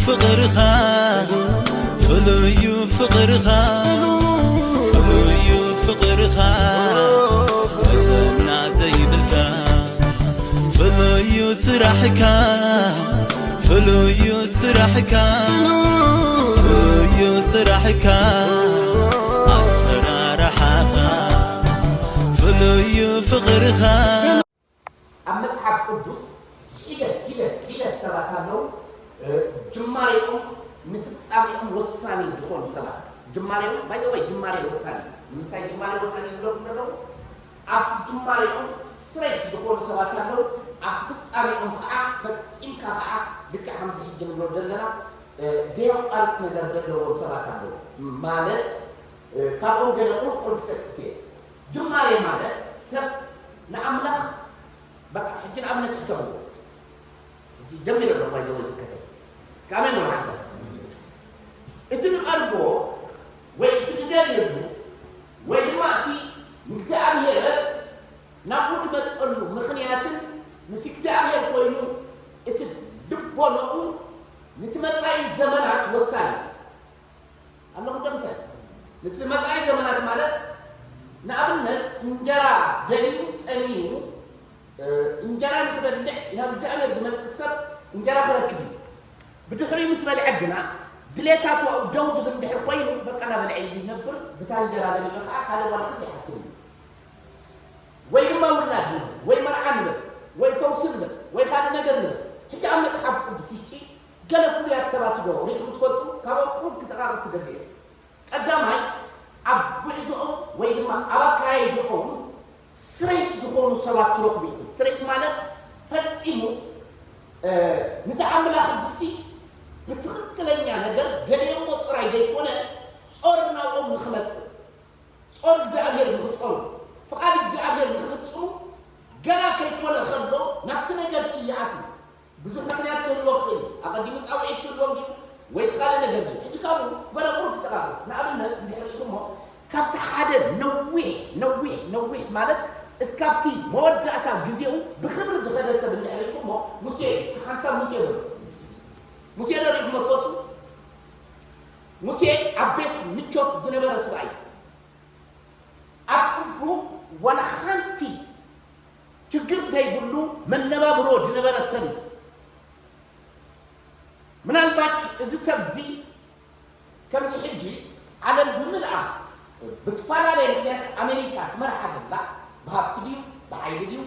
ፍቕርኻ ፍሉዩ ፍቕርኻ ፍሉዩ ፍቕርኻ መዘና ዘይብልካ ፍሉዩ ስራሕካ ፍሉዩ ስራሕካ ፍሉዩ ስራሕካ ኣሰራርሓኻ ፍሉዩ ፍቕርኻ ኣብ መጽሓፍ ቅዱስ ሒደት ሒደት ሒደት ሰባት ኣለዉ። ጅማሬኦም ንፍጻሜኦም ወሳኒ ዝኾኑ ሰባት። ጅማሬኦም፣ by the way፣ ጅማሬ ወሳኒ። ንምንታይ ጅማሬ ወሳኒ ዝብለኩም ዘለኹ? ኣብቲ ጅማሬኦም ስሬስ ዝኾኑ ሰባት ኣለዉ። ኣብቲ ፍጻሜኦም ከዓ ፈጺምካ ከዓ ልክዕ ከምዚ ሕጂ ንብሎ ዘለና ደያቋርጽ ነገር ዘለዎም ሰባት ኣለዉ። ማለት ካብኦም ገለ ቁርቁር ክጠቅስ እየ። ጅማሬ ማለት ሰብ ንኣምላኽ በቃ ሕጂ ንኣብነት ይሕሰብዎ። ሕጂ ጀሚረ ኣለኹ ባይዘወይ ዝከተል እስከ ኣሜን በሉ ሓንሳብ። እቲ ንቐርቦ ወይ እቲ ንደልየሉ ወይ ድማ እቲ ንእግዚኣብሔር ናብኡ ንመፅኣሉ ምኽንያትን ምስ እግዚኣብሔር ኮይኑ እቲ ልቦንኡ ነቲ መፃኢ ዘመናት ወሳኒ ኣለኹ ደምሰ ነቲ መፃኢ ዘመናት ማለት ንኣብነት እንጀራ ደልዩ ጠሚዩ እንጀራ ንክበልዕ ናብ እግዚኣብሔር ዝመፅእ ሰብ እንጀራ ክረክብ እዩ። ብድሕሪኡ ምስ በልዐ ግና ድሌታቱ ኣብኡ ደው ዝብል እንድሕር ኮይኑ በቃ እናበልዐ እዩ ይነብር። ብታ እንጀራ ደሊዑ ከዓ ካልእ ዋላ ሓንቲ ይሓስብ እዩ። ወይ ድማ ውላድ ንበል ወይ መርዓ ንበል ወይ ፈውሲ ንበል ወይ ካልእ ነገር ንበል። ሕጂ ኣብ መፅሓፍ ቅዱስ ውሽጢ ገለ ፍሉያት ሰባት ዶ ርኢኹም ትፈልጡ? ካብኦም ቁሩብ ክጠቓቕስ ዝደሊ እየ። ቀዳማይ ኣብ ጉዕዞኦም ወይ ድማ ኣብ ኣካያይድኦም ስሬስ ዝኾኑ ሰባት ትረኽቡ ኢኹም። ስሬስ ማለት ፈጺሙ ንዚ ኣምላኽ እዚሲ ብትኽክለኛ ነገር ደልዮሞ ጥራይ ዘይኮነ ጾር ናብኦም ንኽመጽእ ጾር እግዚኣብሔር ንኽጾሩ ፍቓድ እግዚኣብሔር ንኽፍጽሙ ገና ከይኮነ ከሎ ናብቲ ነገር እቲ ይኣትዉ። ብዙሕ ምኽንያት ክህልዎ ክኽእል እዩ። ኣቐዲሙ ጻውዒት ክህልዎም ድዩ ወይስ ካልእ ነገር ድዩ? ሕጂ ካብኡ በለ ቁሩብ ክጠቓቕስ። ንኣብነት እንድሕር ርኢኹሞ ካብቲ ሓደ ነዊሕ ነዊሕ ነዊሕ ማለት እስካብቲ መወዳእታ ግዜኡ ብኽብሪ ዝኸደ ሰብ እንድሕር ርኢኹሞ ሙሴ እዩ። ሓንሳብ ሙሴ በሉ። ሙሴ ዶ ርኢኹሞ ትፈልጡ? ሙሴ ኣብ ቤት ምቾት ዝነበረ ስብኣይ ኣብ ጽቡቕ ዋላ ሓንቲ ችግር ዘይብሉ መነባብሮ ዝነበረ ሰብ እዩ። ምናልባት እዚ ሰብ እዚ ከምዚ ሕጂ ዓለም ብምልኣ ብትፈላለየ ምክንያት ኣሜሪካ ትመርሓ ዘላ ብሃብቲ ድዩ ብሓይሊ ድዩ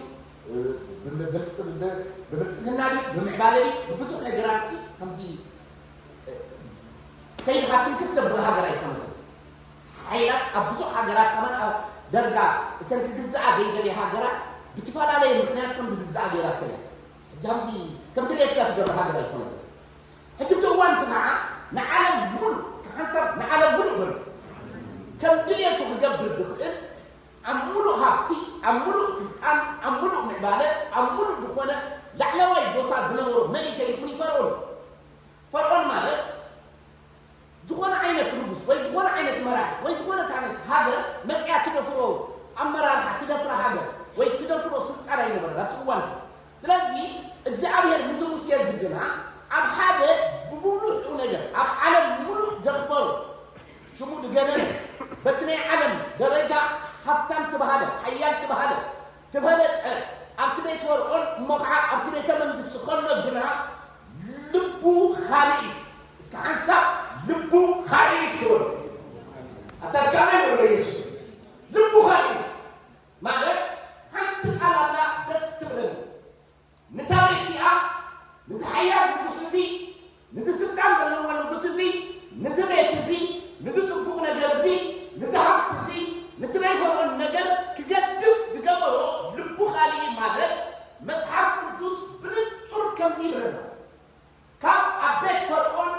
ብብልፅግና ድዩ ብምዕባለ ድዩ ብብዙሕ ነገራት ሲ ከምዚ ከይድካ ትንክፍ ተብል ሃገር ኣይኮነትን። ሓይላስ ኣብ ብዙሕ ሃገራት ከማን ኣብ ደርጋ እተን ክግዝኣ ዘይደልየ ሃገራት ብትፈላለየ ምክንያት ከም ዝግዝኣ ገይራተን እያ። ሕጂ ከምዚ ከም ድሌትካ ትገብር ሃገር ኣይኮነትን። ሕጂ ብቲ እዋን እቲ ከዓ ንዓለም ሙሉእ እስከ ሓንሳብ ንዓለም ሙሉእ በሉ ከም ድሌቱ ክገብር ዝኽእል ኣብ ሙሉእ ሃብቲ ኣብ ሙሉእ ስልጣን ኣብ ሙሉእ ምዕባለ ኣብ ሙሉእ ዝኾነ ላዕለዋይ ቦታ ዝነበሮ መን እዩ ተይልኩኒ ፈርኦን እዩ። ፈርዖን ማለት ዝኾነ ዓይነት ንጉስ ወይ ዝኾነ ዓይነት መራሒ ወይ ዝኾነት ዓይነት ሃገር መፅያ ትደፍሮ ኣመራርሓ ትደፍራ ሃገር ወይ ትደፍሮ ስልጣን ኣይነበረን ኣብቲ እዋን እቲ። ስለዚ እግዚኣብሔር ንዚ ሙሴ እዚ ግና ኣብ ሓደ ብብሉሑ ነገር ኣብ ዓለም ሙሉእ ደኽበሮ ሽሙ ድገነነ በቲ ናይ ዓለም ደረጃ ሃብታም ትበሃለ ሓያል ትበሃለ ትበለጸ ኣብቲ ቤት ፈርዖን እሞ ከዓ ኣብቲ ቤተ መንግስቲ ከሎ ግና ልቡ ካልእ እዩ። እስኪ ሓንሳብ ልቡ ካልእ እዩ እስኪ በሉ። ኣታ እስኪ ኣሜን በሉ ለኢየሱስ። ልቡ ካልእ እዩ ማለት ሓንቲ ቃል ኣላ ደስ ትብለኒ። ንታ ቤት እቲኣ፣ ንዚ ሓያል ንጉስ እዚ፣ ንዚ ስልጣን ዘለዎ ንጉስ እዚ፣ ንዚ ቤት እዚ፣ ንዚ ጽቡቕ ነገር እዚ፣ ንዚ ሃብቲ እዚ፣ ንቲ ናይ ፈርዖን ነገር ክገድፍ ዝገበሮ ልቡ ካልእ ማለት መጽሓፍ ቅዱስ ብንጹር ከምዚ ይብለና። ካብ ኣብ ቤት ፈርዖን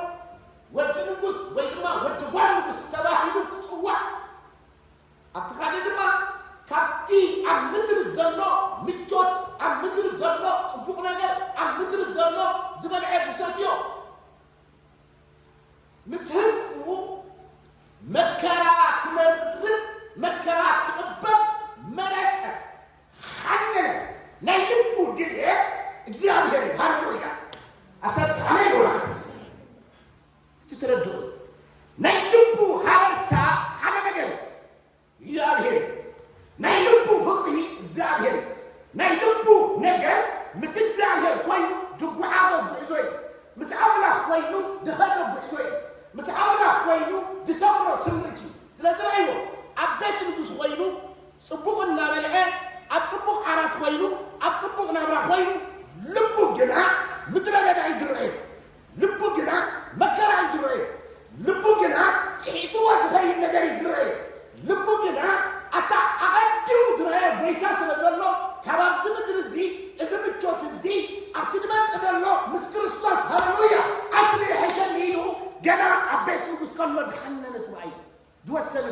ወዲ ንጉስ ወይ ድማ ወዲ ጓል ንጉስ ተባሂሉ ክጽዋዕ ኣብቲ ካልእ ድማ ካብቲ ኣብ ምድሪ ዘሎ ምቾት ኣብ ምድሪ ዘሎ ጽቡቕ ነገር ኣብ ምድሪ ዘሎ ዝበልዐ ዝሰትዮ ምስ ህዝቡ መከራ ክመርጽ መከራ ክቕበል መረጸ ሓነነ ናይ ልቡ ድልየት እግዚኣብሔር እዩ ሃሌሉያ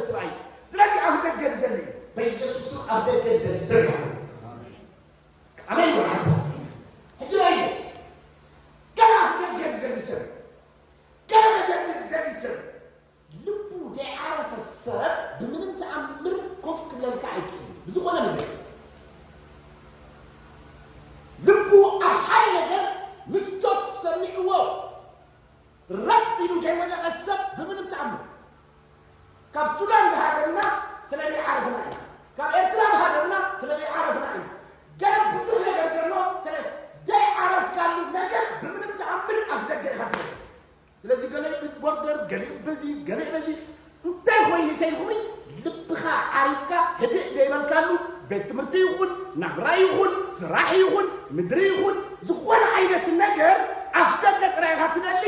ስራይ ስለዚ ኣብ ደገ ዝደሊ በኢየሱስ ኣብ ደገ ዝደሊ ሰብ ይሃሉ ኣሜን ወላሓት ሕጂ ላይ ገና ኣብ ደገ ዝደሊ ሰብ ገና መጀመር ዝደሊ ሰብ ልቡ ዘይዓረፈ ሰብ ብምንም ተኣምር ኮፍ ክብለልካ ኣይክእል ብዝኾነ ነገር ልቡ ኣብ ሓደ ነገር ምቾት ሰሚዕዎ ረፍ ኢሉ ዘይወደቐ ሰብ ብምንም ተኣምር ካብ ሱዳን ዝሃደምና ስለ ዘይዓረፍና ኢና ካብ ኤርትራ ዝሃደምና ስለ ዘይዓረፍና ኢና ገለ ብዙሕ ነገር ዘሎ ስለ ዘይዓረፍካሉ ነገር ብምንም ተኣምር ኣብ ደገ ኢኻ ትበል ስለዚ ገለ ቦርደር ገለ በዚ ገለ በዚ እንታይ ኮይኑ ተይልኹም ልብኻ ዓሪፍካ ህድእ ዘይበልካሉ ቤት ትምህርቲ ይኹን ናብራ ይኹን ስራሕ ይኹን ምድሪ ይኹን ዝኾነ ዓይነት ነገር ኣፍ ደገ ጥራይ ኢኻ ትደሊ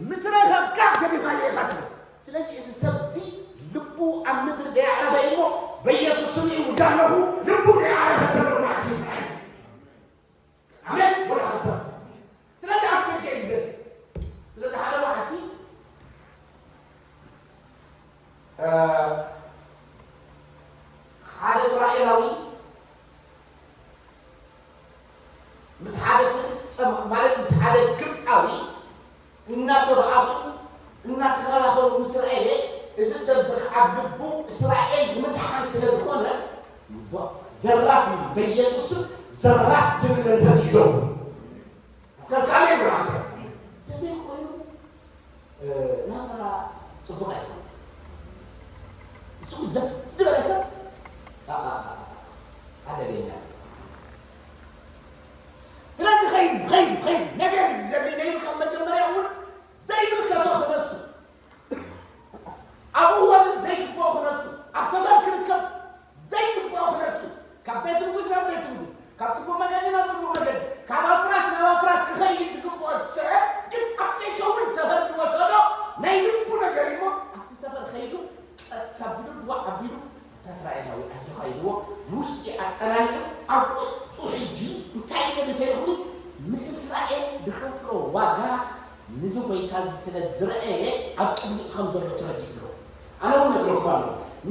ምስ ረኸብካ ገዲፋዮ ኢኻ ትብል ስለዚ እዚ ሰብ እዚ ልቡ ኣብ ምድሪ ደያዕረፈ እሞ በኢየሱስ ስም ይውጋ ኣለኹ ልቡ ደያዕረፈ ዘሎ ማለት ይስዓል ኣሜን ወላ ሓሳብ ስለዚ ኣብ ደገ እዩ ዘርኢ ስለዚ ሓደ መዓልቲ ሓደ እስራኤላዊ ምስ ሓደ ፍልስጤም ማለት ምስ ሓደ ግብፃዊ እናተባኣሱ እናተኸላኸሉ ምስ ረኣየ እዚ ሰብ እዚ ከዓ ልቡ እስራኤል ንምድሓን ስለ ዝኾነ ዘራፍ እዩ በኢየሱስም ዘራፍ ድብል መንፈስ ይደው እስከ እስካሜ ብርሃን ተዘይኮይኑ ናብራ ፅቡቅ ኣይኮነ ንስኹም ዘፍ ዝበለ ሰብ ኣደገኛ ስለዚ ኸይዱ ኸይዱ ኸይዱ ነገር ዘበይነይሩ ካብ መጀመርያ እውን ዘይምልከቶ ክነሱ ኣብኡ ወልድ ዘይግብኦ ክነሱ ኣብ ሰፈር ክርከብ ዘይግብኦ ክነሱ ካብ ቤት ንጉስ ናብ ቤት ንጉስ ካብ ጽቡቕ መገዲ ናብ ጽቡቕ መገዲ ካብ ኣፍራስ ናብ ኣፍራስ ክኸይድ ዝግብኦ ሰብ ግን ኣብ ዘይከውን ሰፈር ዝወሰዶ ናይ ልቡ ነገር እሞ ኣብቲ ሰፈር ኸይዱ ቀስ ኣቢሉ ድዋ ኣቢሉ ተስራኤላዊ ኣጆኻ ኢልዎ ብውሽጢ ኣጸናኒዑ ኣብ ውሽጡ ሕጂ እንታይ ኢለ ተይልኹኒ ምስ እስራኤል ዝኸፍሎ ዋጋ ንዚ ጎይታ እዚ ስለ ዝረኣየ ኣብ ቅድሚኡ ከም ዘሎ ተረዲእዎ ኣነ እውን ነግረኩም ኣሎ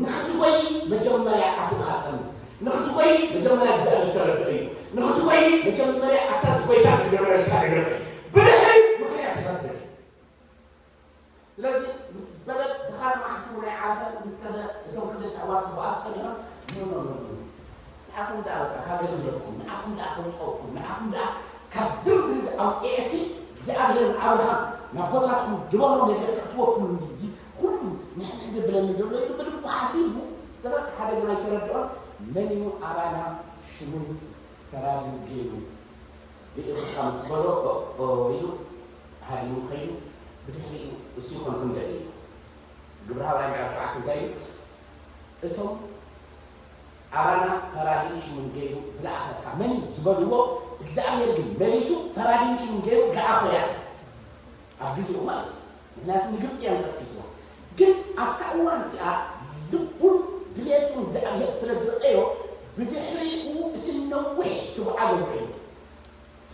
ንኽትጎይ መጀመርያ ዓስብኻ ጠምት ንኽትጎይ መጀመርያ እግዚኣብሔር ተረድኦ እዩ ንኽትጎይ መጀመርያ ኣታ ዝጎይታ ዝገበረልካ ነገር እዩ ብድሕሪ ምኽንያት ኢኻ ትደሊ ስለዚ ምስ በለ ብኻል መዓልቲ እውን ኣይዓረፈን ምስ ከደ እቶም ክልተ ኣሕዋት ክበኣሱ ጸኒሖም ኖ ኖ ኖ ኖ ንዓኹም ደኣ በቃ ካብ ገድለኩም ንዓኹም ደኣ ከውፀኩም ንዓኹም ደኣ ካብ ዝርግዝ ኣውፅኤሲ እግዚኣብሔር ንኣብርሃም ናቦታትኩም ዝበሎ ነገር ከእትወኩም እዚ ኩሉ ንሕንሕ ዘብለኒ ዘሎ ኢሉ ብልቡ ሓሲቡ ዝበቃ ሓደ ግን ኣይተረድኦን መን እዩ ኣባና ሽሙን ፈራድን ገይሩ ብኢኽካ ምስ በሎ ኢሉ ሃዲሙ ከይዱ ብድሕሪኡ እሱ ይኾንኩም ደሊሉ ግብረ ሃዋርያ ምዕራፍ ሸውዓተ እንታይ እዩ እቶም ኣባና ፈራዲ ሽሙን ገይሩ ዝለኣኸካ መን እዩ ዝበልዎ እግዚኣብሔር ግን መሊሱ ፈራዲ ሽሙን ገይሩ ለኣኾ ያለ ኣብ ግዜኡ ማለት እዩ ምክንያቱ ንግብፂ እዮም ቀጥቂጥዎ ግን ኣብታ እዋን እቲኣ ልቡን ድሌቱን እግዚኣብሔር ስለ ዝረአዮ ብድሕሪኡ እቲ ነዊሕ ትጉዓዞ ጉዕዞ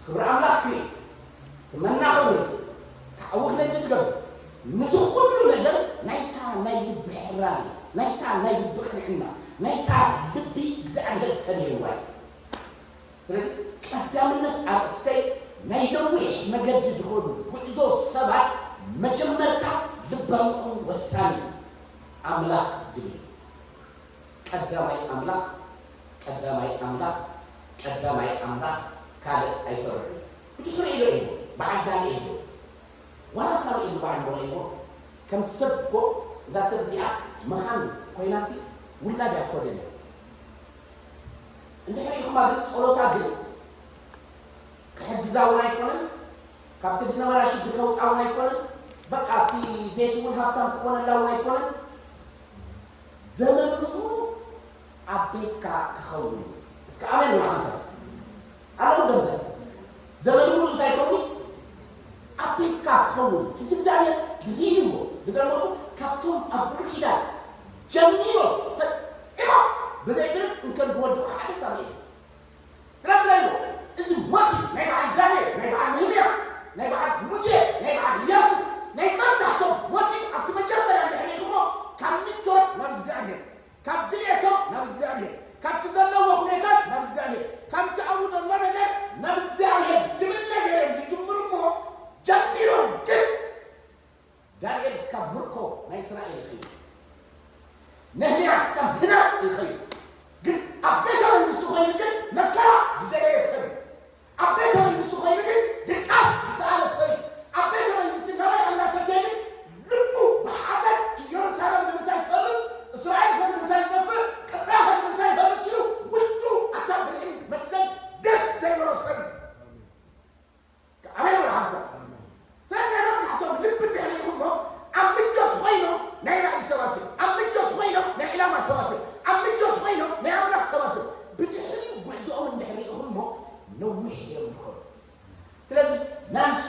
ክብሪ ኣምላኽ ክርኢ ትመና ክብሪ ተዓውኽ ነግድ ገብር ንዚ ኩሉ ነገር ናይታ ናይ ልቢ ሕራሪ ናይታ ናይ ልቢ ቅንዕና ናይታ ልቢ እግዚኣብሔር ዝሰለየዋ እዩ ስለዚ ቀዳምነት ኣርእስተይ ናይ ነዊሕ መገዲ ዝኸዱ ጉዕዞ ሰባት መጀመርታ ልባምኦም ወሳኒ ኣምላኽ ድብል ቀዳማይ ኣምላኽ ቀዳማይ ኣምላኽ ቀዳማይ ኣምላኽ ካልእ ኣይሰርሑ እዩ። ብድሕሪኡ ኢሎ እዩ በዓል ዳንኤል እዩ። ዋላ ሳሙኤል ንባዕሉ በሎ እሞ ከም ሰብ እኮ እዛ ሰብ እዚኣ መኻን ኮይናሲ ውላድ እያ እኮ ደልያ። እንድሕር ኢኹማ ግን ጸሎታ ግን ክሕግዛ እውን ኣይኮነን፣ ካብቲ ዝነበራ ሽግር ከውፅኣ እውን ኣይኮነን፣ በቃ ኣብቲ ቤት እውን ሃብታም ክኾነላ እውን ኣይኮነን። ዘመኑ ሙሉ ኣብ ቤትካ ክኸውን እስከ ኣሜን በሉ ሓንሳብ ኣለዉ ገንዘብ ዘመኑ ሙሉ እንታይ ይኸውን ኣብ ቤትካ ክኸውን ሕጂ እግዚኣብሔር ርእይዎ ዝገርመኩም ካብቶም ኣብ ብሉይ ኪዳን ጀሚሮም ፈፂሞም ብዘይብርም እንከን ዝወድቑ ሓደ ሳሙኤል ስለዚ ናይ እዚ ሞት ናይ በዓል ዳንኤል ናይ በዓል ነህምያ ናይ በዓል ሙሴ ናይ በዓል እያሱ ናይ መብዛሕቶም ሞት ኣብቲ መጀመርያ እንድሕር ሪኢኹሞ ካብ ምቾት ናብ እግዚኣብሔር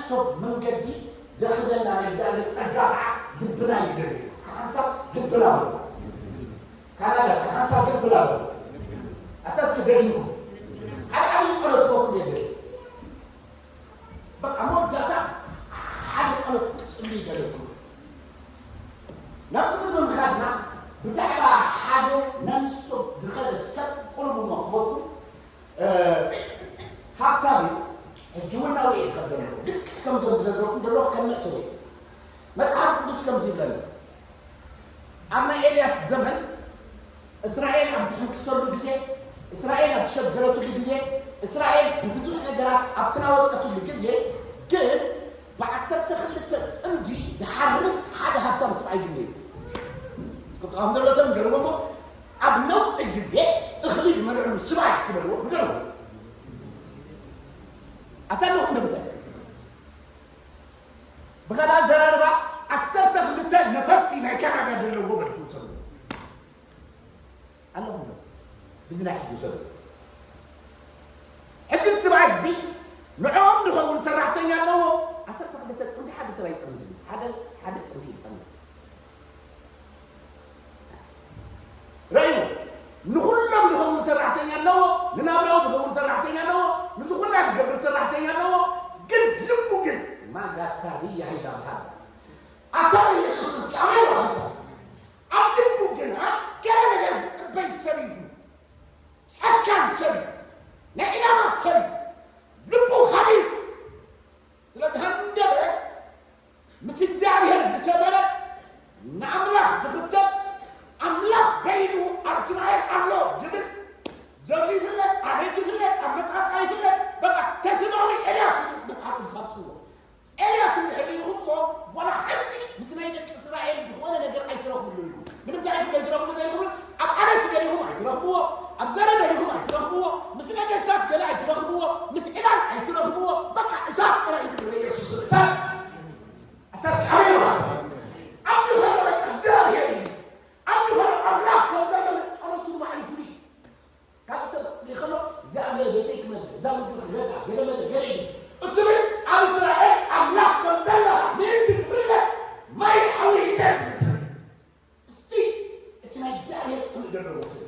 ሰብ መንገዲ ዘኽደና ናይ እግዚኣብሔር ጸጋ ኸዓ ልብና እዩ ደልዩ። እስከ ሓንሳብ ልብና በሉ። ካናዳ፣ እስከ ሓንሳብ ልብና በሉ። ኣታ እስኪ ደጊምኩም። ሓደ ዓብዪ ጸሎት ክወክል የድልይ። በቃ መወዳእታ ሓደ ጸሎት ክትጽልዩ ይደልየኩም። ናብዚ ቅድሚ ምኻድና ብዛዕባ ሓደ ናንስቶፕ ዝኸደ ሰብ ቁሩብ እሞ ክበኩም፣ እ፣ ሃብታም እዩ። ሕጂ እውን ናብኡ እየ ዝኸድ ዘለኹ። ልክዕ ከምዞም ዝነግረኩም ዘለኹ ከም መእተዊ እዩ። መጽሓፍ ቅዱስ ከምዚ ይብለና። ኣብ ናይ ኤልያስ ዘመን እስራኤል ኣብ ዝሕንክሰሉ ግዜ፣ እስራኤል ኣብ ዝሸገረትሉ ግዜ፣ እስራኤል ብብዙሕ ነገራት ኣብ ትናወጠትሉ ግዜ ግን ብዓሰርተ ክልተ ጽምዲ ዝሓርስ ሓደ ሃብታም ሰብኣይ ግን ነይሩ። ክብቃኹም ዘሎ ሰብ ንገርዎ እሞ፣ ኣብ ነውጺ ግዜ እኽሊ ዝመልዕሉ ስብኣይ እስኪ በልዎ፣ ንገርዎ። ኣታ ኣለኹም ዶ ምሳይ? ብኻልእ ኣዘራርባ፣ ዓሰርተ ክልተ ነፈርቲ ናይ ካናዳ ዘለዎ በልኩም ሰብ ኣለኹም ዶ? ብዚ ናይ ሕጂ ውሰዱ። ሕጂ እዚ ሰብኣይ እዚ ንዕኦም ዝኸውን ሰራሕተኛ ኣለዎ። ዓሰርተ ክልተ ጽምዲ ሓደ ሰብ ኣይጸምድን። ሓደ፣ ሓደ ጽምዲ ይጸምድ። ረእዩ፣ ንኹሎም ዝኸውን ሰራሕተኛ ኣለዎ፣ ንናብራኡ ዝኸውን ሰራሕተኛ ኣለዎ፣ ንዚ ኩላ ዝገብር ሰራሕተኛ ኣለዎ። ግን ልቡ ግን ማጋሳሪ ያህላ ብሃዛ። ኣታ ኢየሱስ እዚ ኣመን ወሃዛ። ኣብ ልቡ ግና ገለ ነገር ዝጽበይ ሰብ እዩ። ጨካን ሰብ እዩ። ናይ ዕላማ ሰብ እዩ። ልቡ ኻሊእ እዩ። ስለዚ ሃንደበ ምስ እግዚኣብሔር ዝሰበረ ንኣምላኽ ዝኽተል፣ ኣምላኽ በይኑ ኣብ እስራኤል ኣሎ ዝብል፣ ዘርኢ ይፍለጥ፣ ኣቤት ይፍለጥ፣ ኣመጣጣ ይፍለጥ። በቃ ተስፋዊ ኤልያስ እዩ መጽሓፍ ቅዱስ ኣምጽእዎ። ኤልያስ እንድሕር ርኢኹሞ፣ ዋላ ሓንቲ ምስ ናይ ደቂ እስራኤል ዝኾነ ነገር ኣይትረኽብሉ ኢኹም። ምንም እንታይ ኢኹም ዘይትረኽብሉ፣ ዘይትረኽብሉ፣ ኣብ ዓሌት ደሊኹም ኣይትረኽብዎ፣ ኣብ ዘረ ደሊኹም ኣይትረኽብዎ፣ ምስ ነገስታት ገለ ኣይትረኽብዎ፣ ምስ ዕላል ኣይትረኽብዎ። በቃ እሳት ጥራይ እዩ ዝብል ኢየሱስ፣ እሳት። ኣታ እስኪ ኣሜን በሉ። ኣብቲ ከሎ በቃ እግዚኣብሔር እዩ። ኣብቲ ከሎ ኣምላኽ ከም ዘሎ ጸሎቱ ንባዕሉ ፍሉይ እዩ። ካልእ ሰብ ክጽሊ ከሎ እግዚኣብሔር ቤተይ ክመልእ፣ እዛ ምድሪ ክገዝኣ፣ ገለ መለ፣ ገለ እዩ። እሱ ግን ኣብ እስራኤል ኣምላኽ ከም ዘለኻ ምእንቲ ክፍለጥ ማይ ሓዊ ይደል ይመስል። እስቲ እቲ ናይ እግዚኣብሔር ጽምእ ዘለዎ ሰብ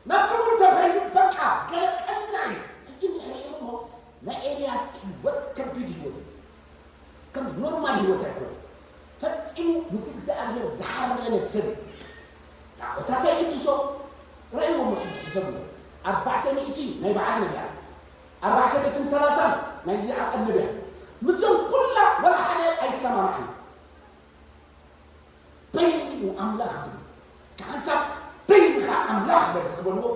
ናብቲ እውን ተኸይዱ በቃ ገለ ቀና እዩ። ሕጂ እንድሕር ርኢኹሞ ናይ ኤልያስ ህይወት ከቢድ ህይወት እዩ። ከም ኖርማል ህይወት ኣይኮነን። ፈጺሙ ምስ እግዚኣብሔር ዝሓረነ ሰብ እዩ። ጣዖታት ኣይግድሶ። ረእይዎ እሞ ሕጂ ሕሰብዎ። ኣርባዕተ ሚእቲ ናይ በዓል ነቢያት፣ ኣርባዕተ ሚእትን ሰላሳን ናይ ዓቐብ ነቢያት፣ ምስዞም ኩላ ወላ ሓደ ኣይሰማማዕን። በይኑ ኣምላኽ ድብል። እስከ ሓንሳብ በይንኻ ኣምላኽ በል እስኪ በልዎ።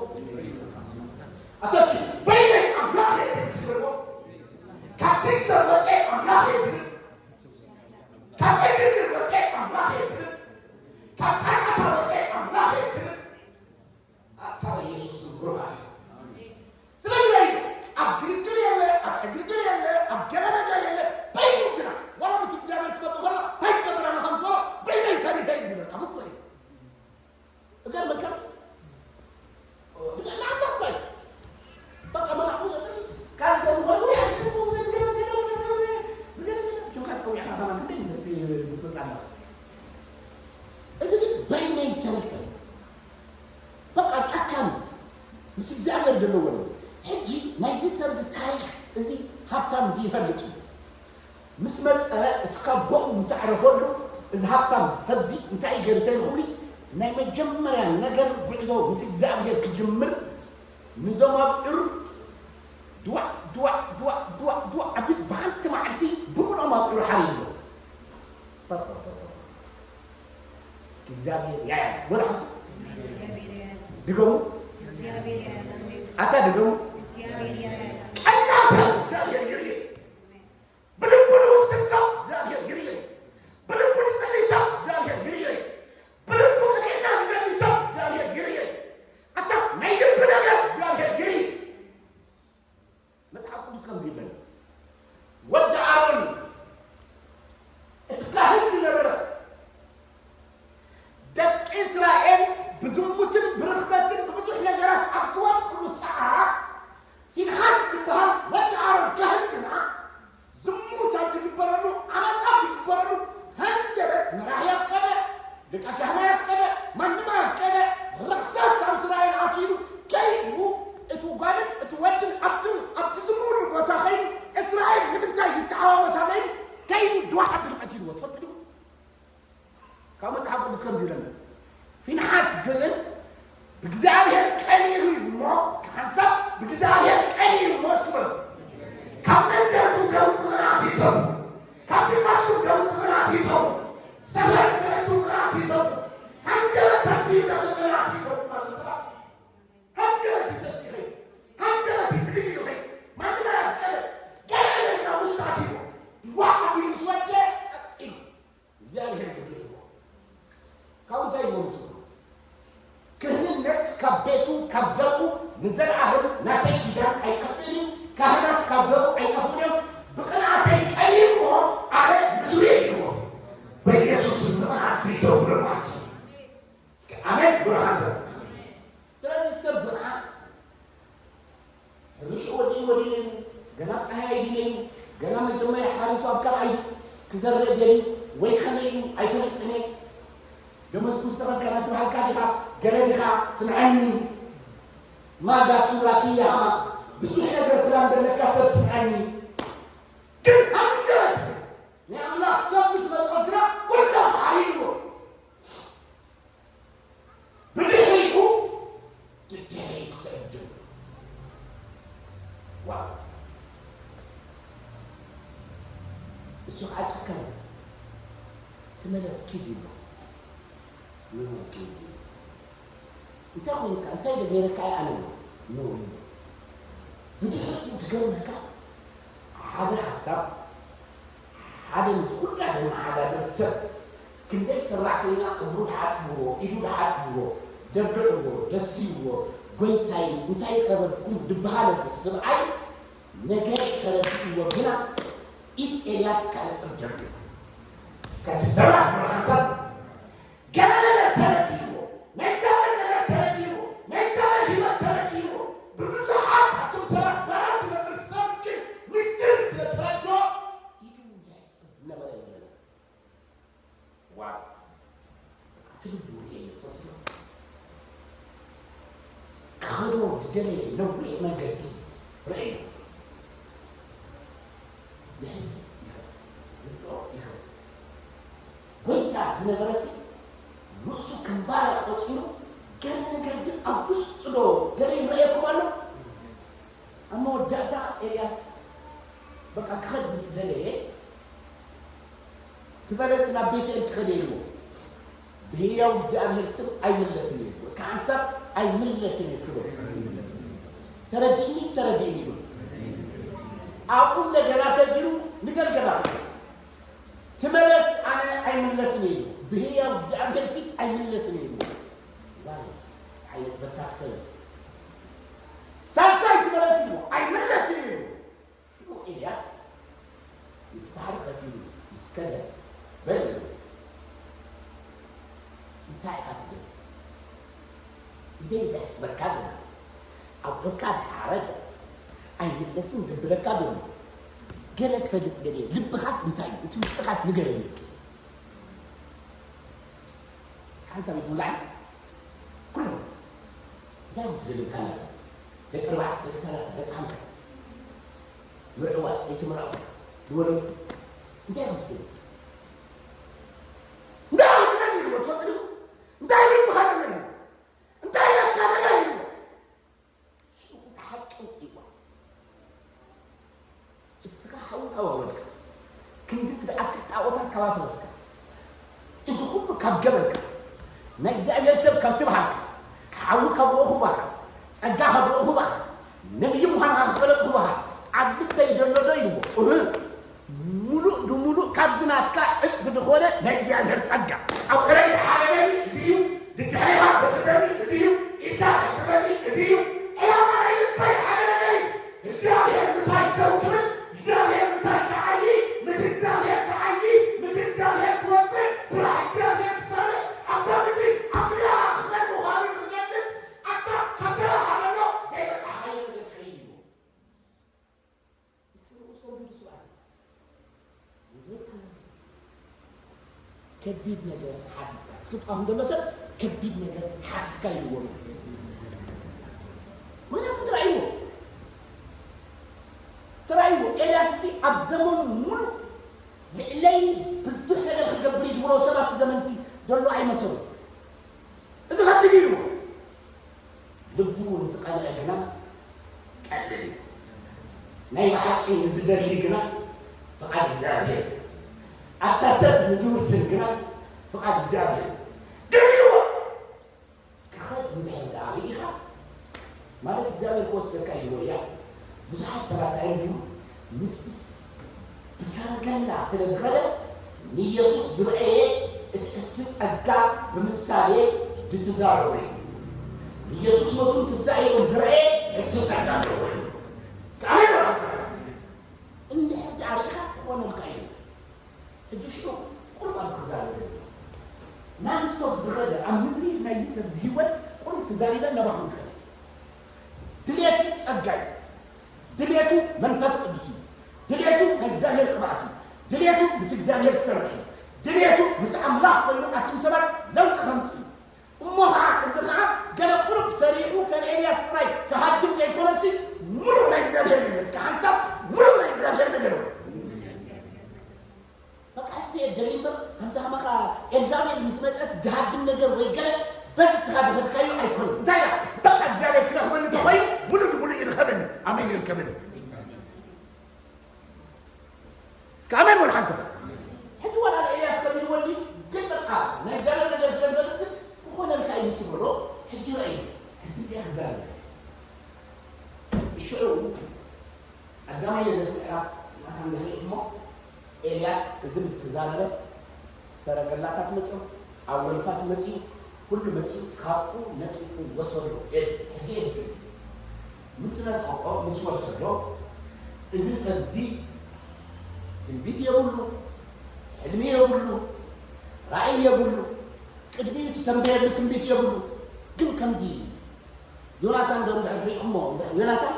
ኣታ እስኪ በይነይ ኣምላኽ እየ በል እስኪ በልዎ። ካብ ሲስተር ወፀ ኣምላኽ እየ ድብል። ካብ ዕግርግር ወፀ ኣምላኽ እየ ድብል። ካብ ጣጣታ ወፀ ኣምላኽ እየ ድብል። ኣታ ኢየሱስ ብሩኻት እዩ። ስለዚ በይኑ ኣብ ግርግር የለ፣ ኣብ ዕግርግር የለ፣ ኣብ ገለ ነገር የለ። በይኑ ግና ዋላ ምስ እግዚኣብሔር ክመጽእ ከሎ እንታይ ትገብር ኣለኻ ምስ በሎ በይነይ ተሪፈ እዩ ይብለካ። ምኮ እዩ። እገርመካ። ንኣምላኽ እኮ እዩ። በቃ መልኣኹ መጠን ካልእ ሰብ ዝኾነ ወይ ኣነ እኮ ገለ ገለ ገለ ገለ ገለ ጆካ ጸዊዕካ ከማን ክንደይ ምትመጽእ ኣለኻ። እዚ ግን በይነይ ተሪፈ። በቃ ጨካን ምስ እግዚኣብሔር ዘለዎ ነው። ሕጂ ናይዚ ሰብ እዚ ታሪኽ እዚ ሃብታም እዚ ይፈልጥ እዩ። ምስ መጸ እቲ ካብ ቦኡ ምስ ኣዕረፈሉ እዚ ሃብታም ሰብ እዚ እንታይ እዩ ገይሩ ተይልኩምኒ? ናይ መጀመርያ ነገር ጉዕዞ ምስ እግዚኣብሔር ክጅምር ንዞም ኣብዑር ድዋዕ ድዋዕ ድዋዕ ድዋዕ ድዋዕ ኣቢሉ ብሓንቲ መዓልቲ ብምልኦም ኣብዑር ሓሪድዎ። እስኪ እግዚኣብሔር ያያል። ወላ ሓንቲ ድገሙ። ኣታ ድገሙ። ቀና ሰብ እግዚኣብሔር ይርኢ። ብልቡ ንውስን ሰብ እግዚኣብሔር ይርኢ። ብልቡ ንጽሊ ሰብ እግዚኣብሔር ይርኢ። ብልቡ ቅንዕና ንደሊ ሰብ እግዚኣብሔር ይርኢ። ኣታ ናይ ልቢ ነገር እግዚኣብሔር ይርኢ። መጽሓፍ ቅዱስ ከምዚ ይብል፣ ወዲ ኣሮን እቲ ካህን ዝነበረ ደቂ እስራኤል ብዝሙትን ብርኽሰትን ብብዙሕ ነገራት ኣብ ዝወድቅሉ ሰዓት ዝብለና። ፊንሓስ ግን ብእግዚኣብሔር ቀኒኡ እሞ፣ እስኪ ሓንሳብ ብእግዚኣብሔር ቀኒኡ እሞ እስኪ በሉ። ካብ መንደርኩም ደውጽ ምናት ይተው፣ ካብ ድቃስኩም ደውጽ ምናት ይተው፣ ሰፈር ደውጽ ምናት ይተው፣ ካብ ገበት ተስዩ ደውጽ ምናት ይተው ማለት ነው። ካብ ገበት ይተስዩ ኸይ፣ ካብ ገበት ይብድል እዩ ኸይ፣ ማንም ኣያፍቀደ። ገለ ገለ ናብ ውሽጣት እዩ። ድዋ ኣቢሉ ምስ ወደ ጸጥ ኢሉ። እግዚኣብሔር ክብሪ ይግባኦ። ካብኡ እንታይ ይመልሱ? ክህንነት ካብ ቤቱ ካብ ዘርኡ ንዘለኣለም ናተይ ኪዳን ኣይጠፍእን እዩ። ካህናት ካብ ዘርኡ ኣይጠፍኡን እዮም። ብቕንኣተይ ቀንዩ እሞ ኣነ ምስኡ እየ ኢልዎ። በኢየሱስ ስም ዝቕንኣት ዘይተውሎ ማለት እዩ። እስኪ ኣሜን ብሩኻት ሰብ። ስለዚ ሰብ ዝቕንኣት ሕርሽኡ ወዲኡ ወዲኡ ነይሩ፣ ገና ጸሃይ ኣይድነዩ፣ ገና መጀመርያ ሓሪሱ ኣብ ካልኣይ ክዘርእ ደልዩ ወይ ከመይ እዩ ኣይፈልጥን እየ። ደሞዝኩ ዝተኸልከላ ትበሃልካ ዲኻ? ገለ ዲኻ? ስምዐኒ። ማጋ ሱራኪ ያሃማ ብዙሕ ነገር ፕላን ዘለካ ሰብ ስምዐኒ። ግን ሃንደበት ናይ ኣምላኽ ሰብ ምስ መጸ ግና ኩሎም ተሓሪድዎ። ብድሕሪኡ ድድሕሪኡ ክስዕብ ጀመሩ። ዋው! እሱ ከዓ ጨከነ። ተመለስ ኪድ ይብሎ። ምን ኪድ ይብሎ። እንታይ ኮይንካ? እንታይ ዶ ገይረካ? ኣይ ኣነ ነው። ኖ ይብሎ። ብድሕሪኡ ትገርመካ ሓደ ሃብታም ሓደ ነዚ ኩላ ዘመሓዳድር ሰብ ክንደይ ሰራሕተኛ እግሩ ድሓጽብዎ፣ ኢዱ ድሓጽብዎ፣ ደብዕዎ፣ ደስትይዎ፣ ጎይታይ እንታይ ይቕረበልኩም ድበሃለሉ ሰብኣይ ነገር ተረዲእዎ ግና ኢድ ኤልያስ ከሕጽብ ጀሚሩ። እስከ ትዘራፍ ብርሃን ሰብ ገለ ነገር ተረዲእዎ፣ ናይ እግዚኣብሔር ነገር ተረዲእዎ፣ ናይ እግዚኣብሔር ህይወት ተረዲእዎ። ብብዙሓት ኣቶም ሰባት ባራት ዝነብር ሰብ ግን ምስጢር ስለ ተረድኦ ኢዱ የሕጽብ ነበረ ይብለና። ዋው! እቲ ልቢ ውልኤ እዩ፣ ትፈልጥዎ? ክኸዶ ዝደለየ ነዊሕ መንገዲ ርእዩ። ይሕጽብ ይኸድ፣ ይብልዖ ይኸድ። ጎይታ ዝነበረሲ ርእሱ ከም ባርያ ቆጺሩ፣ ገለ ነገር ግን ኣብ ውሽጡ ዶ ገለ ይረኣየኩም ኣሎ? ኣብ መወዳእታ ኤልያስ በቃ ክኸድ ምስ ደለየ፣ እቲ በለስ ናብ ቤትኤል ክኸደ ኢልዎ፣ ብህያው እግዚኣብሔር ስም ኣይምለስን እዩ ኢልዎ። እስከ ሓንሳብ ኣይምለስን እዩ እስኪ በሉ። ተረዲእኒ፣ ተረዲእኒ ይበሉ። ኣብኡ እንደገና ሰጊሩ ንገልገላ ክብል፣ ትመለስ ኣነ ኣይምለስን እዩ ኢልዎ። ብህያው እግዚኣብሔር ፊት ኣይምለስን እዩ ኢልዎ። ዋይ ዓይነት በታኽ ሰብ። ሳልሳይ ትመለስ ኢልዎ፣ ኣይምለስን እዩ ኢልዎ። ሽዑ ኤልያስ ነቲ ባሕሪ ከፊሉ ምስ ከደ በል፣ እንታይ ኢኻ ትደሊ? ኢደይ ዘሕጽበካ ደሎ፣ ኣጉዕካ ድሓረ ደሎ፣ ኣይምለስን ዘብለካ ደሎ፣ ገለ ትፈልጥ ገለ፣ ልብኻስ እንታይ እዩ? እቲ ውሽጥኻስ ንገረኒ እስኪ። ሓንሳብ ኢዱ ንላዕሊ። ኩሉ እንታይ እዮም ትደልዩ? ካናዳ ደቂ ኣርባዓ፣ ደቂ ሰላሳ፣ ደቂ ሓምሳ፣ ምርዕዋ፣ ዘይትምርዐው፣ ዝወለዱ እንታይ እዮም ትደልዩ? እንታይ እዮም ትደልዩ? ትፈልጡ ዲኹም? እንታይ ይብሉ? ብኻደ ነገር እንታይ ናትካ ነገር ይብሉ? ሽዑ እቲ ሓቂ ኣውፅእዋ። እስኻ ሓዊ ካብ ኣወድካ፣ ክንዲ ዝደኣክል ጣዖታት ካብ ኣፍረስካ፣ እዚ ኩሉ ካብ ገበርካ፣ ናይ እግዚኣብሔር ሰብ ካብ ትበሃልካ፣ ሓዊ ካብ ብኡ ክባኻ፣ ጸጋ ካብ ብኡ ክባኻ፣ ነቢይ ምዃንካ ክፈለጥ ክባኻ፣ ኣብ ልበይ ደሎ ዶ ኢልዎ? እህ። ሙሉእ ብሙሉእ ካብዚ ናትካ ዕጽፊ ዝኾነ ናይ እግዚኣብሔር ጸጋ። ኣብ እረይ ድሓረደኒ እዚ እዩ፣ ድድሕሪኻ ድኽደኒ እዚ እዩ፣ ኢድካ ድሕጽበኒ እዚ እዩ። ዕላማ ናይ ልበይ ሓደ ነገር እዩ። እግዚኣብሔር ምሳይ ደው ክብል፣ እግዚኣብሔር ምሳይ ክዓዪ፣ ምስ እግዚኣብሔር ክዓዪ፣ ምስ እግዚኣብሔር ክወጽእ፣ ስራሕ እግዚኣብሔር ክሰርሕ፣ ኣብዛ ምድሪ ኣምላኽ መን ምዃኑ ክገልጽ፣ ኣታ ካብ በረኻ ዘሎ ዘይበጻሕካዮ ነገር ትርኢ እዩ። ከቢድ ነገር ሓቲትካ። እስኪ ጥቓኹም ዘሎ ሰብ ከቢድ ነገር ሓቲትካ ኢልዎ። ምኽንያቱ ትራእይዎ፣ ትራእይዎ። ኤልያስ እዚ ኣብ ዘመኑ ሙሉእ ልዕለይ ብዙሕ ነገር ክገብር እዩ ዝብሎ ሰባት ዘመንቲ ዘሎ ኣይመሰሉ። እዚ ከቢድ ኢልዎ። ልቡ ንዝቐንዐ ግና ቀልል እዩ። ናይ ብሓቂ ንዝደሊ ግና ፍቓድ እግዚኣብሔር እዩ። ኣታ ሰብ ንዝውስን ግና ፍቓድ እግዚኣብሔር እዩ። ደልዎ ክኸድ እንድሕር ደኣ ርኢኻ፣ ማለት እግዚኣብሔር ክወስደካ እዩ ወያ። ብዙሓት ሰባት ኣይብሉ፣ ምስቲ ብሰረገላ ስለ ዝኸደ ንየሱስ ዝረኣየ እቲ ዕጽፊ ጸጋ ብምሳሌ ድትዛረቡ እዩ። ንየሱስ ሞቱን ትንሳኤኡን ዝረኣየ ዕጽፊ ጸጋ ኣለዎ እዩ። እስከ ኣሜን በሉ። እንድሕር ደኣ ርኢኻ ክኾነልካ እዩ። ሕጂ ሽዑ ቁሩብ ኣብዚ ክዛረብ ደሊ። ናንስቶፕ ዝኸደ ኣብ ምድሪ ናይዚ ሰብ ህይወት ቁሩብ ተዛሪበ ናባኹም ክኸደ። ድሌቱ ጸጋ እዩ። ድሌቱ መንፈስ ቅዱስ እዩ። ድሌቱ ናይ እግዚኣብሔር ቅብኣት እዩ። ድሌቱ ምስ እግዚኣብሔር ክሰርሕ እዩ። ድሌቱ ምስ ኣምላኽ ኮይኑ ኣቱም ሰባት ለውጢ ከምጽእ እዩ። እሞ ኸዓ እዚ ኸዓ ገለ ቁሩብ ሰሪሑ ከም ኤልያስ ጥራይ ክሃድም ዘይኮነሲ፣ ሙሉእ ናይ እግዚኣብሔር ነገር፣ እስከ ሓንሳብ ሙሉእ ናይ እግዚኣብሔር ነገር በቃ ሕዝቢ የደሊ እምበር፣ ከምዚ ከማኻ ኤልዛቤል ምስ መጸት ዝሃድም ነገር ወይ ገለ በዚ ስኻ ዝኸድካዮ ኣይኮነን። እንታይ ኢላ? በቃ እግዚኣብሔር ክረኽበኒ እንተኾይኑ፣ ሙሉእ ንሙሉእ ይርከበኒ። ኣሜን ይርከበኒ። እስከ ኣሜን በሉ ሓንሳብ። ሕጂ ዋላ ንኤልያስ ከቢድዎ እንድዩ፣ ግን በቃ ናይ እግዚኣብሔር ነገር ስለ ዝፈልጥ ግን ክኾነልካ እዩ ምስ በሎ፣ ሕጂ ረኣዩ። ሕጂ እዚኣ ክዛረብ። ሽዑ ቀዳማይ ነገስት ምዕራፍ ናታ ንድሕሪት እሞ፣ ኤልያስ እዚ ምስ ተዛረበ፣ ሰረገላታት መጺኦም፣ ኣውሎ ንፋስ መጺኡ፣ ኩሉ መጺኡ፣ ካብኡ ነጢቑ ወሰዶ። ኤል-፣ ሕጂ ኤል-፣ ምስ ነጠቖ፣ ምስ ወሰዶ፣ እዚ ሰብ እዚ ትንቢት የብሉ፣ ሕልሚ የብሉ፣ ራእይ የብሉ፣ ቅድሚኡ ዝተንበየሉ ትንቢት የብሉ። ግን ከምዚ ዮናታን ዶ እንድሕር ርኢኹሞ፣ እንድሕር ዮናታን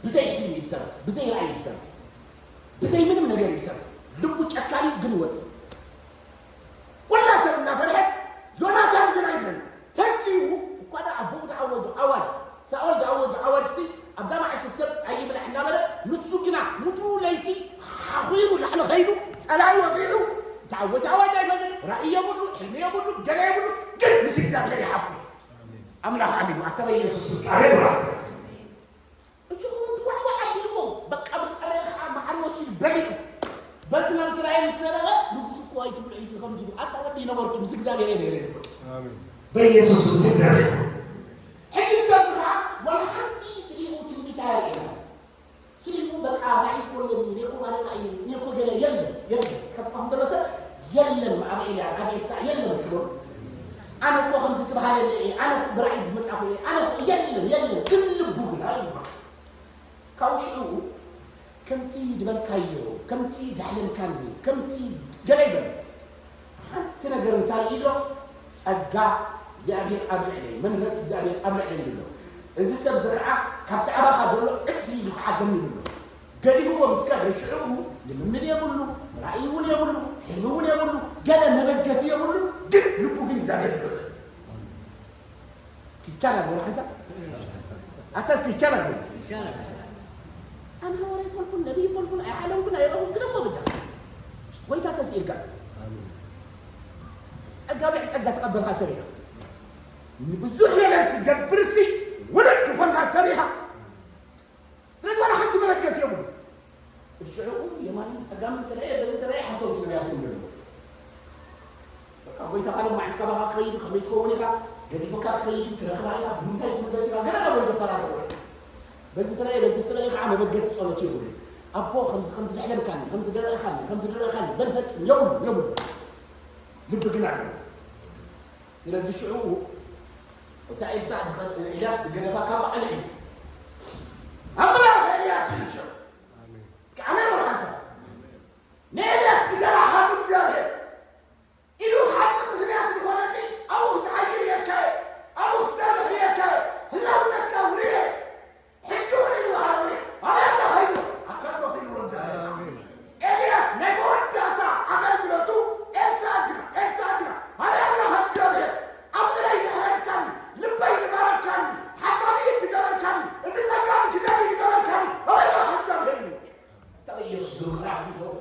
ብዘይ ሕልሚ እዩ ዝሰርሕ፣ ብዘይ ራእይ እዩ ዝሰርሕ፣ ብዘይ ምንም ነገር እዩ ዝሰርሕ። ልቡ ጨካን እዩ፣ ግን ይወጽእ። ኩላ ሰብ እናፈርሐት፣ ዮናታን ግን ኣይብለን። ተሲኡ እኳ ደኣ ኣቦኡ ዝዓወጆ ኣዋጅ፣ ሳኦል ዝዓወጆ ኣዋጅ ሲ፣ ኣብዛ መዓልቲ ሰብ ኣይብላዕ እናበለ፣ ንሱ ግና ምድሩ ለይቲ ሓኺሩ ላዕሊ ኸይዱ፣ ጸላኢ ወጊዑ፣ ዝዓወጀ ኣዋጅ ኣይፈልጥ፣ ራእይ የብሉ፣ ሕልሚ የብሉ፣ ገለ የብሉ፣ ግን ምስ እግዚኣብሔር ይሓቁ። ኣምላኽ ኣሚኑ፣ ኣታ በኢየሱስ ስም ኣሜን በሉ። እሱ ወዲ ዋዕዋዕ ኣቢልዎ፣ በቃ ብልጠመ ኸዓ ማዕሪ ወሲዱ በሊዑ። በልኩ ናብ እስራኤል ምስ ዘረቐ፣ ንጉስ እኮ ኣይትብልዑ እዩ ከም ዝብሉ። ኣታ ወዲ ነበርኩ፣ ምስ እግዚኣብሔር እየ ነይረ ይብሉ። ኣሜን። በኢየሱስ ስም፣ ምስ እግዚኣብሔር። ሕጂ ሰብ ኸዓ ዋላ ሓንቲ ስሊሙ ትንቢት ኣየርእየና። ስሊሙ በቃ ራእይ እኮ ኣለኒ፣ እኔ እኮ ባለ ራእይ ነኝ፣ እኔ እኮ ገለ የለን፣ የለን። ከጥፋኹም ዘሎ ሰብ የለን፣ ኣብ ኤልያስ፣ ኣብ ኤልሳዕ የለን መስሎ። ኣነ እኮ ከምዚ ትበሃለለ እየ፣ ኣነ እኮ ብራእይ ዝመጻኹ እየ፣ ኣነ እኮ የለን፣ የለን። ግን ልቡ ግን ኣይልቦ። ካብ ሽዑ ከምቲ ዝበልካዮ፣ ከምቲ ዳሕለልካኒ፣ ከምቲ ገለ ይበል። ሓንቲ ነገር እንታይ ኢሎ? ጸጋ እግዚኣብሔር ኣብ ልዕለይ፣ መንፈስ እግዚኣብሔር ኣብ ልዕለይ ይብሎ። እዚ ሰብ እዚ ኸዓ ካብቲ ኣባኻ ዘሎ ዕጽፊ ኢሉ ኸዓ ገሚሉ ኣሎ። ገዲፍዎ ምስ ከደ ሽዑ ልምምድ የብሉ፣ ራእይ እውን የብሉ፣ ሕልሚ እውን የብሉ፣ ገለ መበገሲ የብሉ፣ ግን ልቡ ግን እግዚኣብሔር ይገዝእ። እስኪ ይቻላል በሉ ሓንሳብ። ኣታ እስኪ ይቻላል በሉ። ይቻላል። ኣነ ሃዋርያ ኣይኮንኩን፣ ነቢይ ኣይኮንኩን፣ ኣይሓለምኩን፣ ኣይረኹን፣ ግደፎ ግዳ። ጎይታ ተስኢልካ። ኣሜን። ጸጋ ብዕ ጸጋ ተቐበልካ ሰሪኻ። ንብዙሕ ነገር ትገብርሲ ውሉድ ዝኾንካ ሰሪኻ። ስለዚ ዋላ ሓንቲ መበገሲ የብሉ። ሽዑ የማንን ጸጋምን ተለየ፣ በዚ ተለየ ሓሰውቲ ነቢያት እዮም ዘለዉ። በቃ ጎይታ ካልእ መዓልቲ ካባኻ ክኸይድ ከመይ ትኸውን ኢኻ? ገዲፉካ ክኸይድ ትረኽባ ኢኻ? ብምንታይ ትምለስ ኢኻ? ገለ ነገር ይፈራረቑ። በዚ ተለየ፣ በዚ ተለየ ከዓ መበገሲ ጸሎት የብሉ። ኣቦ ከምዚ፣ ከምዚ ደሕለልካኒ፣ ከምዚ ደረእኻኒ፣ ከምዚ ደረእኻኒ፣ በል ፈጽም፣ የብሉ፣ የብሉ። ልቢ ግን ኣለዎ። ስለዚ ሽዑ እታ ኤልሳዕ ዝኸ-፣ ኤልያስ ዝገደፋ ካባ ኣልዒሉ፣ ኣምላኽ ኤልያስ ኢሉ ሽዑ። ኣሜን። እስኪ ኣሜን በሉ ሓንሳብ። ንኤልያስ ብዘራኻ ብእግዚኣብሔር ኢሉ ሓቂ ምኽንያት ዝኾነኒ ኣብኡ ክትዓይር እየካ እየ፣ ኣብኡ ክትሰርሕ እየካ እየ፣ ህላውነትካ ውርየ። ሕጂ እውን ኢሉ ሓረሙ ኣበይ ኣለኻ ኢሉ ኣካል ዶፍ ኢልዎ እግዚኣብሔር። ኣሜን። ኤልያስ ናይ መወዳእታ ኣገልግሎቱ ኤልሳዕ ግና፣ ኤልሳዕ ግና ኣበይ ኣለኻ እግዚኣብሔር? ኣብ እግረይ ድሕረድካኒ፣ ልበይ ድባረካኒ፣ ሓሳቢ ድገበርካኒ፣ እዚ ጸጋ እዚ ክደሊ ድገበርካኒ ኣበይ ኣለኻ እግዚኣብሔር ኢሉ። እንታይ ኢየሱስ ዝምኽራዕ ዝገብር?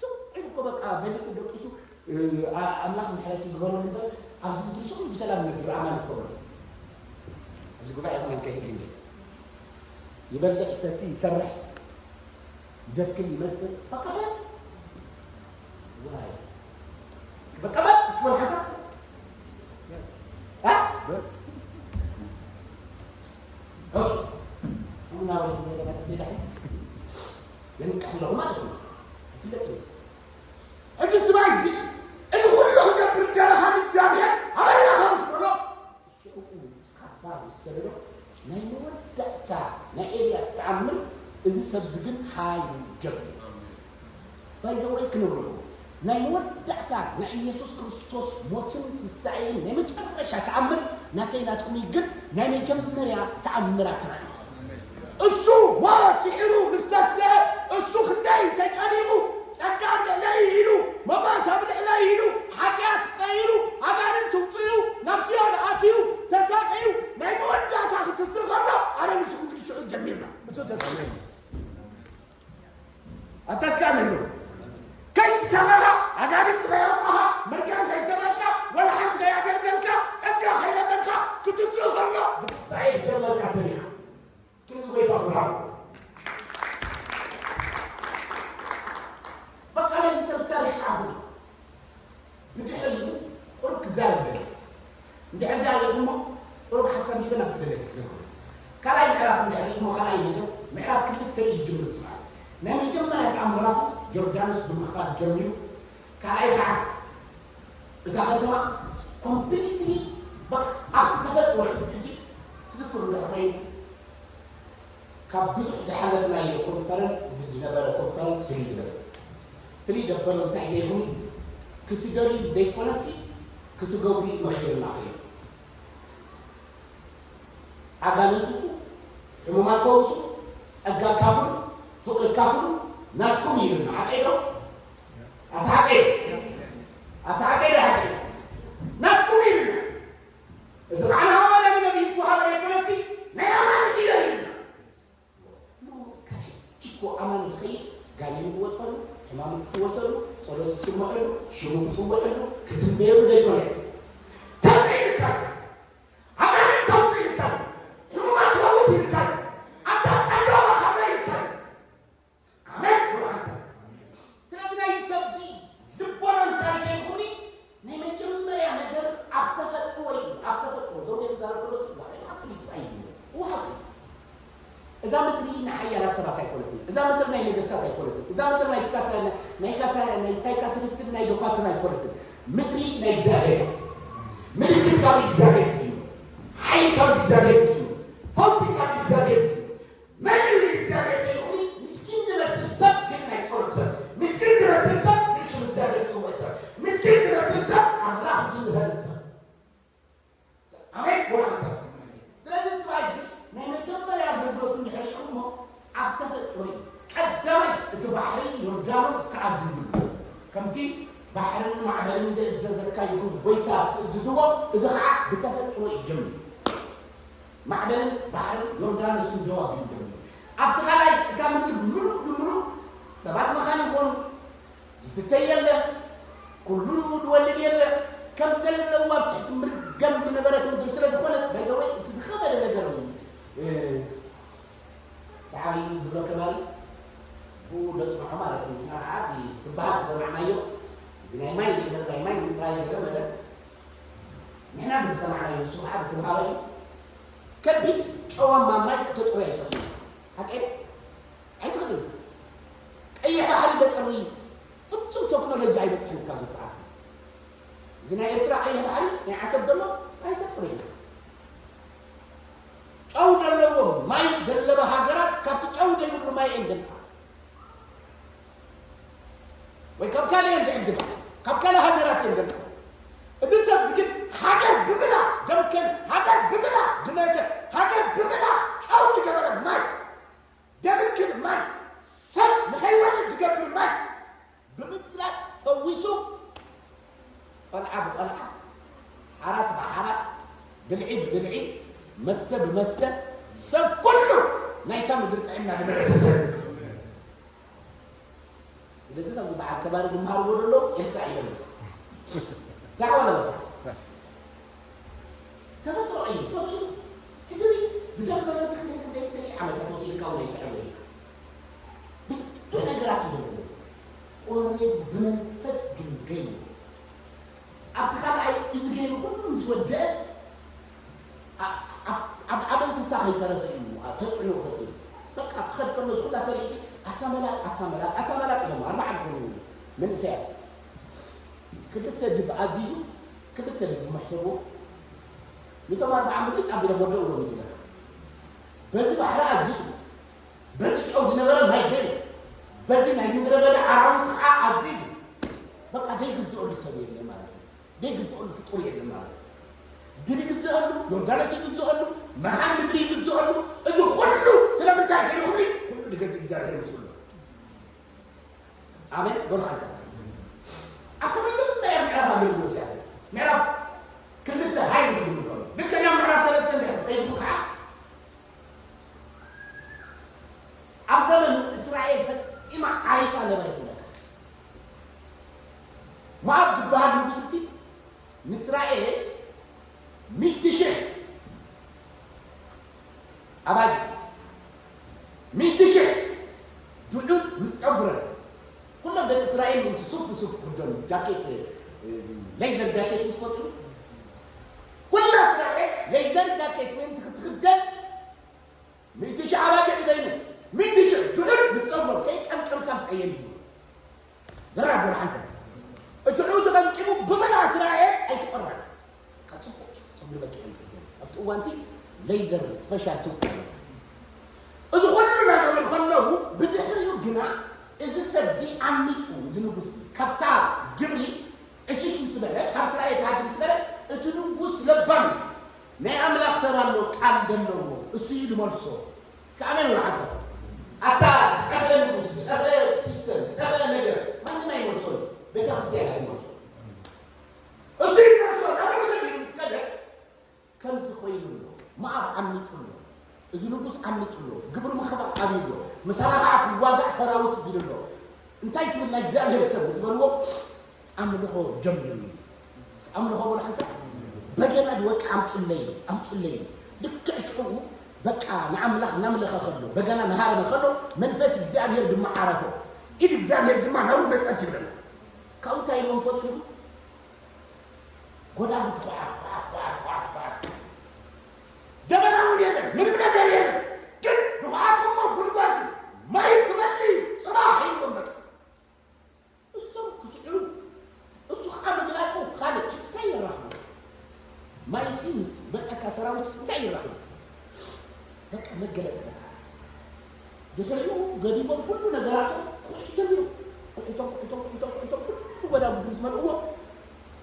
ትኽ ኢሉ እኮ በቃ በሊዑ ደቂሱ እ፣ ኣ-፣ ኣምላኽ ምሕረት ይግበረሉ እምበር፣ ኣብዚ ምድሪ ስቕ ኢሉ ብሰላም ነብር ኣማን እኮ ኣሎ። ኣብዚ ጉባኤ እኮ መን ከይህሉ እንዴ? ይበልዕ፣ ይሰቲ፣ ይሰርሕ፣ ይደክም፣ ይመጽእ፣ በቃ በጥ። ዋይ። እስኪ በቃ በጥ፣ እስኪ በል ሓንሳብ። እ? ኦኬ። እና ወደ መደበኛ ትሄዳለህ? የንቀሕ ኣለኹ ማለት እዩ። ኣይፍለጥን እዩ። ሕጂ ስማይ እዚ፣ እዚ ኩሉ ክገብር ደለኻ ንእግዚኣብሔር ኣበላኻ ምስ በሎ፣ ሽዑኡ ካባ ምስ ሰደዶ፣ ናይ መወዳእታ ናይ ኤልያስ ተኣምር፣ እዚ ሰብዚ ግን ሓይሉ ጀሚሩ። ባይ ዘ ወይ ክነግረኩም፣ ናይ መወዳእታ ናይ ኢየሱስ ክርስቶስ ሞትን ትንሳኤን ናይ መጨረሻ ተኣምር ናተይ ናትኩም እዩ፣ ግን ናይ መጀመርያ ተኣምራትና እዩ። እሱ ሞት ስዒሩ ምስ ተስአ፣ እሱ ክንደይ ተጨኒቑ፣ ጸጋ ኣብ ልዕለይ ኢሉ፣ ሞገስ ኣብ ልዕለይ ኢሉ፣ ሓጢኣት ጸይሩ፣ ኣጋንንት ውጽኡ፣ ናብ ሲኦል ኣትዩ፣ ተሳቒዩ፣ ናይ መወዳእታ ክትስእ ከሎ፣ ኣነ ንስኹም ግን ሽዑ ጀሚርና። እሱ ተስአ። ኣታ እስከ ኣሜን በሉ። ከይትሰበኻ፣ ኣጋንንት ከየውጣኻ፣ መርገም ከይሰበርካ፣ ወላ ሓንቲ ከይኣገልገልካ፣ ጸጋ ከይለመንካ፣ ክትስእ ከሎ፣ ብትንሳኤ ዝጀመርካ ሰብ ኢኻ። እስኪ ነዚ ጎይታ ብርሃን። በቃ ነዚ ሰብ ሰሪሕካ ኣኹ። ብድሕሪኡ ቁሩብ ክዛረብ ደለ። እንድሕር ደኣ ርኢኹሞ፣ ቁሩብ ሓሳብ ሂበ ናብ ትደለየ ክትነግሩ። ካልኣይ ምዕራፍ እንድሕር ርኢኹሞ፣ ካልኣይ ነገስት ምዕራፍ ክልተ እዩ ዝጅምር ዝስማዕ። ናይ መጀመርያ ተኣምራቱ ዮርዳኖስ ብምኽፋል ጀሚሩ፣ ካልኣይ ከዓ እታ ከተማ ኮምፕሊትሊ በቃ ኣብቲ ተፈጥሮ ሕጂ ትዝክሩ እንድሕር ኮይኑ፣ ካብ ብዙሕ ዝሓለፍናዮ ኮንፈረንስ፣ እዚ ዝነበረ ኮንፈረንስ ፍልይ ዝበለ። ፍልይ ደበሎ እንታይ ኢለ ይኹን፣ ክትደልዩ ዘይኮነሲ፣ ክትገብሩ እዩ መኺርና ኸይኑ። ኣጋንንት ውፁ፣ ሕሙማት ፈውሱ፣ ጸጋ ካፍሉ፣ ፍቕሪ ካፍሉ፣ ናትኩም እዩ ኢሉና። ሓቀይ ዶ? ኣታ ሓቀይ? ኣታ ሓቀይ ዶ ሓቀይ? ናትኩም እዩ ኢሉና። እዚ ከዓ ንሃዋርያ ነቢይ ዝተዋህበ ዘይኮነሲ፣ ናይ ኣማን እዩ ኢሉና። እሞ እስካብ ሕጂ እኮ ኣማን ዝኸይድ፣ ጋኔን ክወፀሉ፣ ሕማሙ ክፍወሰሉ፣ ጸሎት ክስመዐሉ፣ ሽሙ ክጽወዐሉ፣ ክትንበየሉ ዘይኮነ። ተንበይ ይርከብ። ኣጋንንት ኣውፅእ ይርከብ። ሕሙማት ፈውስ ይርከብ። ኣታ ጠጋባ ካፍላ ይርከብ። ኣሜን። ብሩኻት ሰብ። ስለዚ ናይ ሰብ እዚ ልቦና እንታይ ከይኹኒ፣ ናይ መጀመርያ ነገር ኣብ ተፈጥሮ እዩ። ኣብ ተፈጥሮ፣ እዞም ቤት ዛረብ ከሎ ስጋ፣ ናይ ሓቂ እዩ፣ ስጋ እዩ። እዎ ሓቂ እዩ። እዛ ምድሪ ናይ ሓያላት ሰባት ኣይኮነትን። እዛ ምድሪ ናይ ነገስታት ኣይኮነትን። እዛ ምድሪ ናይ ስካ-፣ ናይ ካሳ-፣ ናይ ሳይካትሪስትን ናይ ዶኳትን ኣይኮነትን። ምድሪ ናይ እግዚኣብሔር እያ። ምልክት ካብ እግዚኣብሔር እዩ። ሓይሊ ካብ እግዚኣብሔር እዩ። ፈውሲ ካብ እግዚኣብሔር እዩ። መን እዩ እግዚኣብሔር ኢልኩኒ? ምስኪን ዝመስል ሰብ ግን ናይ ጸሎት ሰብ፣ ምስኪን ዝመስል ሰብ ግን ሽም እግዚኣብሔር ዝጽውዕ ሰብ፣ ምስኪን ዝመስል ሰብ ኣምላኽ ግን ዝፈልጥ ሰብ። ኣሜን። ወላ ሰብ። ስለዚ ሰብኣይ እዚ ናይ መጀመርያ ኣገልግሎቱ እንድሕር ሪኢኹሞ ኣብ ተፈጥሮ እዩ። ቀዳማይ እቲ ባሕሪ ዮርዳኖስ ተኣዚዙ። ከምቲ ባሕርን ማዕበልን ዘእዘዘካ ይኹን ጎይታ ትእዝዝዎ፣ እዚ ኸዓ ብተፈጥሮ እዩ ጀሚሩ። ማዕበልን ባሕርን ዮርዳኖስን ደው ኣቢሉ ጀሚሩ። ኣብቲ ካልኣይ እታ ምድሪ ምሉእ ብምሉእ ሰባት መኻን ይኾኑ፣ ዝስተ የለ፣ ኩሉ ንኡ ዝወልድ የለ። ከም ዘለዋ ኣብ ትሕቲ ምርገም ዝነበረት ምድሪ ስለ ዝኾነት፣ ባይ ዘ ወይ፣ እቲ ዝኸበደ ነገር እዩ። እ፣ ብዓብዩ ዝብሎ ከማሪ ብኡ ዘጽንሖ ማለት እዩ። ንሕና ከዓ ብትበሃል ዝሰማዕናዮ፣ እዚ ናይ ማይ ነገር፣ ናይ ማይ ምጽራይ ገለ መለ፣ ንሕና ብዝሰማዕናዮ፣ ንሱ ከዓ ብትምሃሮ እዩ። ከቢድ ጨዋማ ማይ ክተጽርዮ ኣይትኽእልን። ሓቀይ? ኣይትኽእልን። ቀይሕ ባሕሪ ዘጽሪ ፍጹም ቴክኖሎጂ ኣይበጽሕን እስካብ እዚ ሰዓት። እዚ ናይ ኤርትራ ቀይሕ ባሕሪ ናይ ዓሰብ ዘሎ ኣይተጽርዮ። ጨው ዘለዎ ማይ ዘለዋ ሃገራት ካብቲ ጨው ዘይብሉ ማይ እየን ዘምጽኣ። ወይ ካብ ካልእ እየን ዝዕድጋ፣ ካብ ካልእ ሃገራት እየን ዘምጽኣ። እዚ ሰብ እዚ ግን ሃገር ብምላ ደምከን፣ ሃገር ብምላ ድመተ፣ ሃገር ብምላ ጨው ዝገበረ ማይ፣ ደምክን ማይ፣ ሰብ ንኸይወልድ ዝገብር ማይ ብምግላጽ ፈዊሱ፣ ቆልዓ ብቆልዓ፣ ሓራስ ብሓራስ፣ ብልዒ ብብልዒ፣ መስተ ብመስተ፣ ሰብ ኩሉ ናይታ ምድሪ ጥዕና ዝመለሰ ሰብ። ስለዚ ከምዚ በዓል ከባሪ ዝመሃርዎ ዘለዉ ኤልሳዕ ይበልጽ። ሳዕ ዋላ መሳዕ? ሳዕ። ተፈጥሮ እዩ። ተፈጥሮ ሕጂ ብደም መረብቲ ክንደይ ክንደይ ክንደይ ሺሕ ዓመታት ወሲድካ እውን ኣይትዕብን ኢኻ። ብዙሕ ነገራት እዩ ዘለዎ። ኦልሬዲ ብመንፈስ ግን ገይሩ። ኣብቲ ካልኣይ እዚ ገይሩ ኩሉ ምስ ወደአ፣ ኣ-፣ ኣብ-፣ ኣብ-፣ ኣብ እንስሳ ከይተረፈ እዩ፣ ኣ-፣ ተጽዕኖ ፈጢሩ። በቃ ክኸድ ከሎ እዚ ኩላ ሰሪሕሲ፣ ኣታ መላጥ፣ ኣታ መላጥ፣ ኣታ መላጥ ኢሎም ኣርባዓ ዝኾኑ መንእሰያት። ክልተ ድብ ኣዚዙ፣ ክልተ ድብ መሕሰብዎ። ነቶም ኣርባዓ ምርጭ ኣቢሎም ወደእዎም ይብለካ። በዚ ባሕሪ ኣዚዙ፣ በዚ ጨው ዝነበረ ማይ ገይሩ፣ በዚ ናይ ምድረ በዳ ኣራዊት ኸዓ ኣዚዙ። በቃ ደይግዝኦሉ ሰብ የለን ማለት እዩ። ደይግዝኦሉ ፍጡር የለን ማለት እዩ። ድብ ይግዝኦሉ፣ ዮርዳኖስ ይግዝኦሉ፣ መኻን ምድሪ ይግዝኦሉ። እዚ ኩሉ ስለምንታይ ገይሩ ክብሊ፣ ኩሉ ዝገዝእ እግዚኣብሔር ምስሉ ኣሎ። ኣሜን። በሉ ሓንሳብ። ኣብታ መጀመርያ ምዕራፍ ኣገልግሎት እያ። ምዕራፍ ክልተ ሃይል ዝብል ከሎ፣ ልክዕ ናብ ምዕራፍ ሰለስተ እንድሕር ተጠይቁ ከዓ፣ ኣብ ዘመኑ እስራኤል ፈጺማ ዓሪፋ ነበረት ይብለካ። ሞኣብ ዝበሃል ንጉስ እሲ ንእስራኤል ሚእቲ ሽሕ ኣባጊዕ፣ ሚእቲ ሽሕ ድዑት ምስ ጸጉረን፣ ኩሎም ደቂ እስራኤል ምእንቲ ሱፍ ብሱፍ ክኽደኑ፣ ጃኬት፣ እ፣ ሌዘር ጃኬት ምስ ፈጥሩ፣ ኩላ እስራኤል ሌዘር ጃኬት ምእንቲ ክትኽደን፣ ሚእቲ ሽሕ ኣባጊዕ ንበይኑ፣ ሚእቲ ሽሕ ድዑት ምስ ጸጉሮም፣ ከይቀምቀምካ ምጸየን እዩ። ዘራግ ወላ ሓንሳብ። እቲ ዑ ተቐምቂሙ ብመላእ እስራኤል ኣይተቐረን። ካብ ጽቡቕ ጸጉሪ በጊዕ ይፈልዮም። ኣብቲ እዋንቲ ሌዘር ስፔሻል ሱፍ ኣለዎ። እዚ ኩሉ እናገበሩ ከለዉ፣ ብድሕሪኡ ግና እዚ ሰብዚ ዓሚጹ፣ እዚ ንጉስ ካብታ ግብሪ ዕሽሽ ምስ በለ፣ ካብ እስራኤል ክሃድም ምስ በለ፣ እቲ ንጉስ ለባም እዩ። ናይ ኣምላኽ ሰብ ኣሎ ቃል ዘለዎ፣ እሱ እዩ ዝመልሶ። እስከ ኣሜን በሉ ሓንሳብ። ኣታ ዝጠፍአ ንጉስ፣ ዝጠፍአ ሲስተም፣ ዝጠፍአ ነገር ማንም ኣይመልሶን እዩ። ቤተ ክርስቲያን እያ ትመልሶ። እሱ ይመልሶ፣ ናብ ቤተ ክርስቲያን ምስ ከደ ከምዚ ኮይኑ ኣሎ። ሞኣብ ዓሚጹ ኣሎ። እዚ ንጉስ ዓሚጹ ኣሎ። ግብሪ ምኽባር ኣብዩ ኣሎ። ምሳኻ ከዓ ክዋጋእ ሰራዊት ቢሉ ኣሎ። እንታይ ትብል ናይ እግዚኣብሔር ሰብ ምስ በልዎ ኣምልኾ ጀሚሩ እዩ። ኣምልኾ በሉ ሓንሳብ። በገና ድወቂ ኣምጹለይ፣ ኣምጹለይ። ልክዕ ሽዑ በቃ ንኣምላኽ እናምለኸ ከሎ፣ በገና እናሃረመ ከሎ፣ መንፈስ እግዚኣብሔር ድማ ዓረፎ። ኢድ እግዚኣብሔር ድማ ናብኡ መጸት ይብለና። ካብኡ እንታይ ኢልዎም ትፈልጡ ኢኹም? ጎዳጉዲ ኳዕ፣ ኳዕ፣ ኳዕ፣ ኳዕ፣ ኳዕ። ደበና እውን የለን፣ ምንም ነገር የለን። ግን ንኹዓትሞ ጉድጓድ ማይ ክመሊ ጽባሕ ኢልዎም በቃ። እሶም ክስዕሩ፣ እሱ ከዓ ምግላጹ ካልእ፣ እንታይ ይራኽቡ? ማይሲ ምስ በጸካ ሰራዊትስ እንታይ ይራኽቡ? በቃ መገለጺ በቃ። ድሕሪኡ ገዲፎም ኩሉ ነገራቶም ኩዕቱ ጀሚሩ። ኩዒቶም፣ ኩዒቶም፣ ኩዒቶም፣ ኩዒቶም፣ ኩሉ ጎዳጉዲ ምስ መልእዎ፣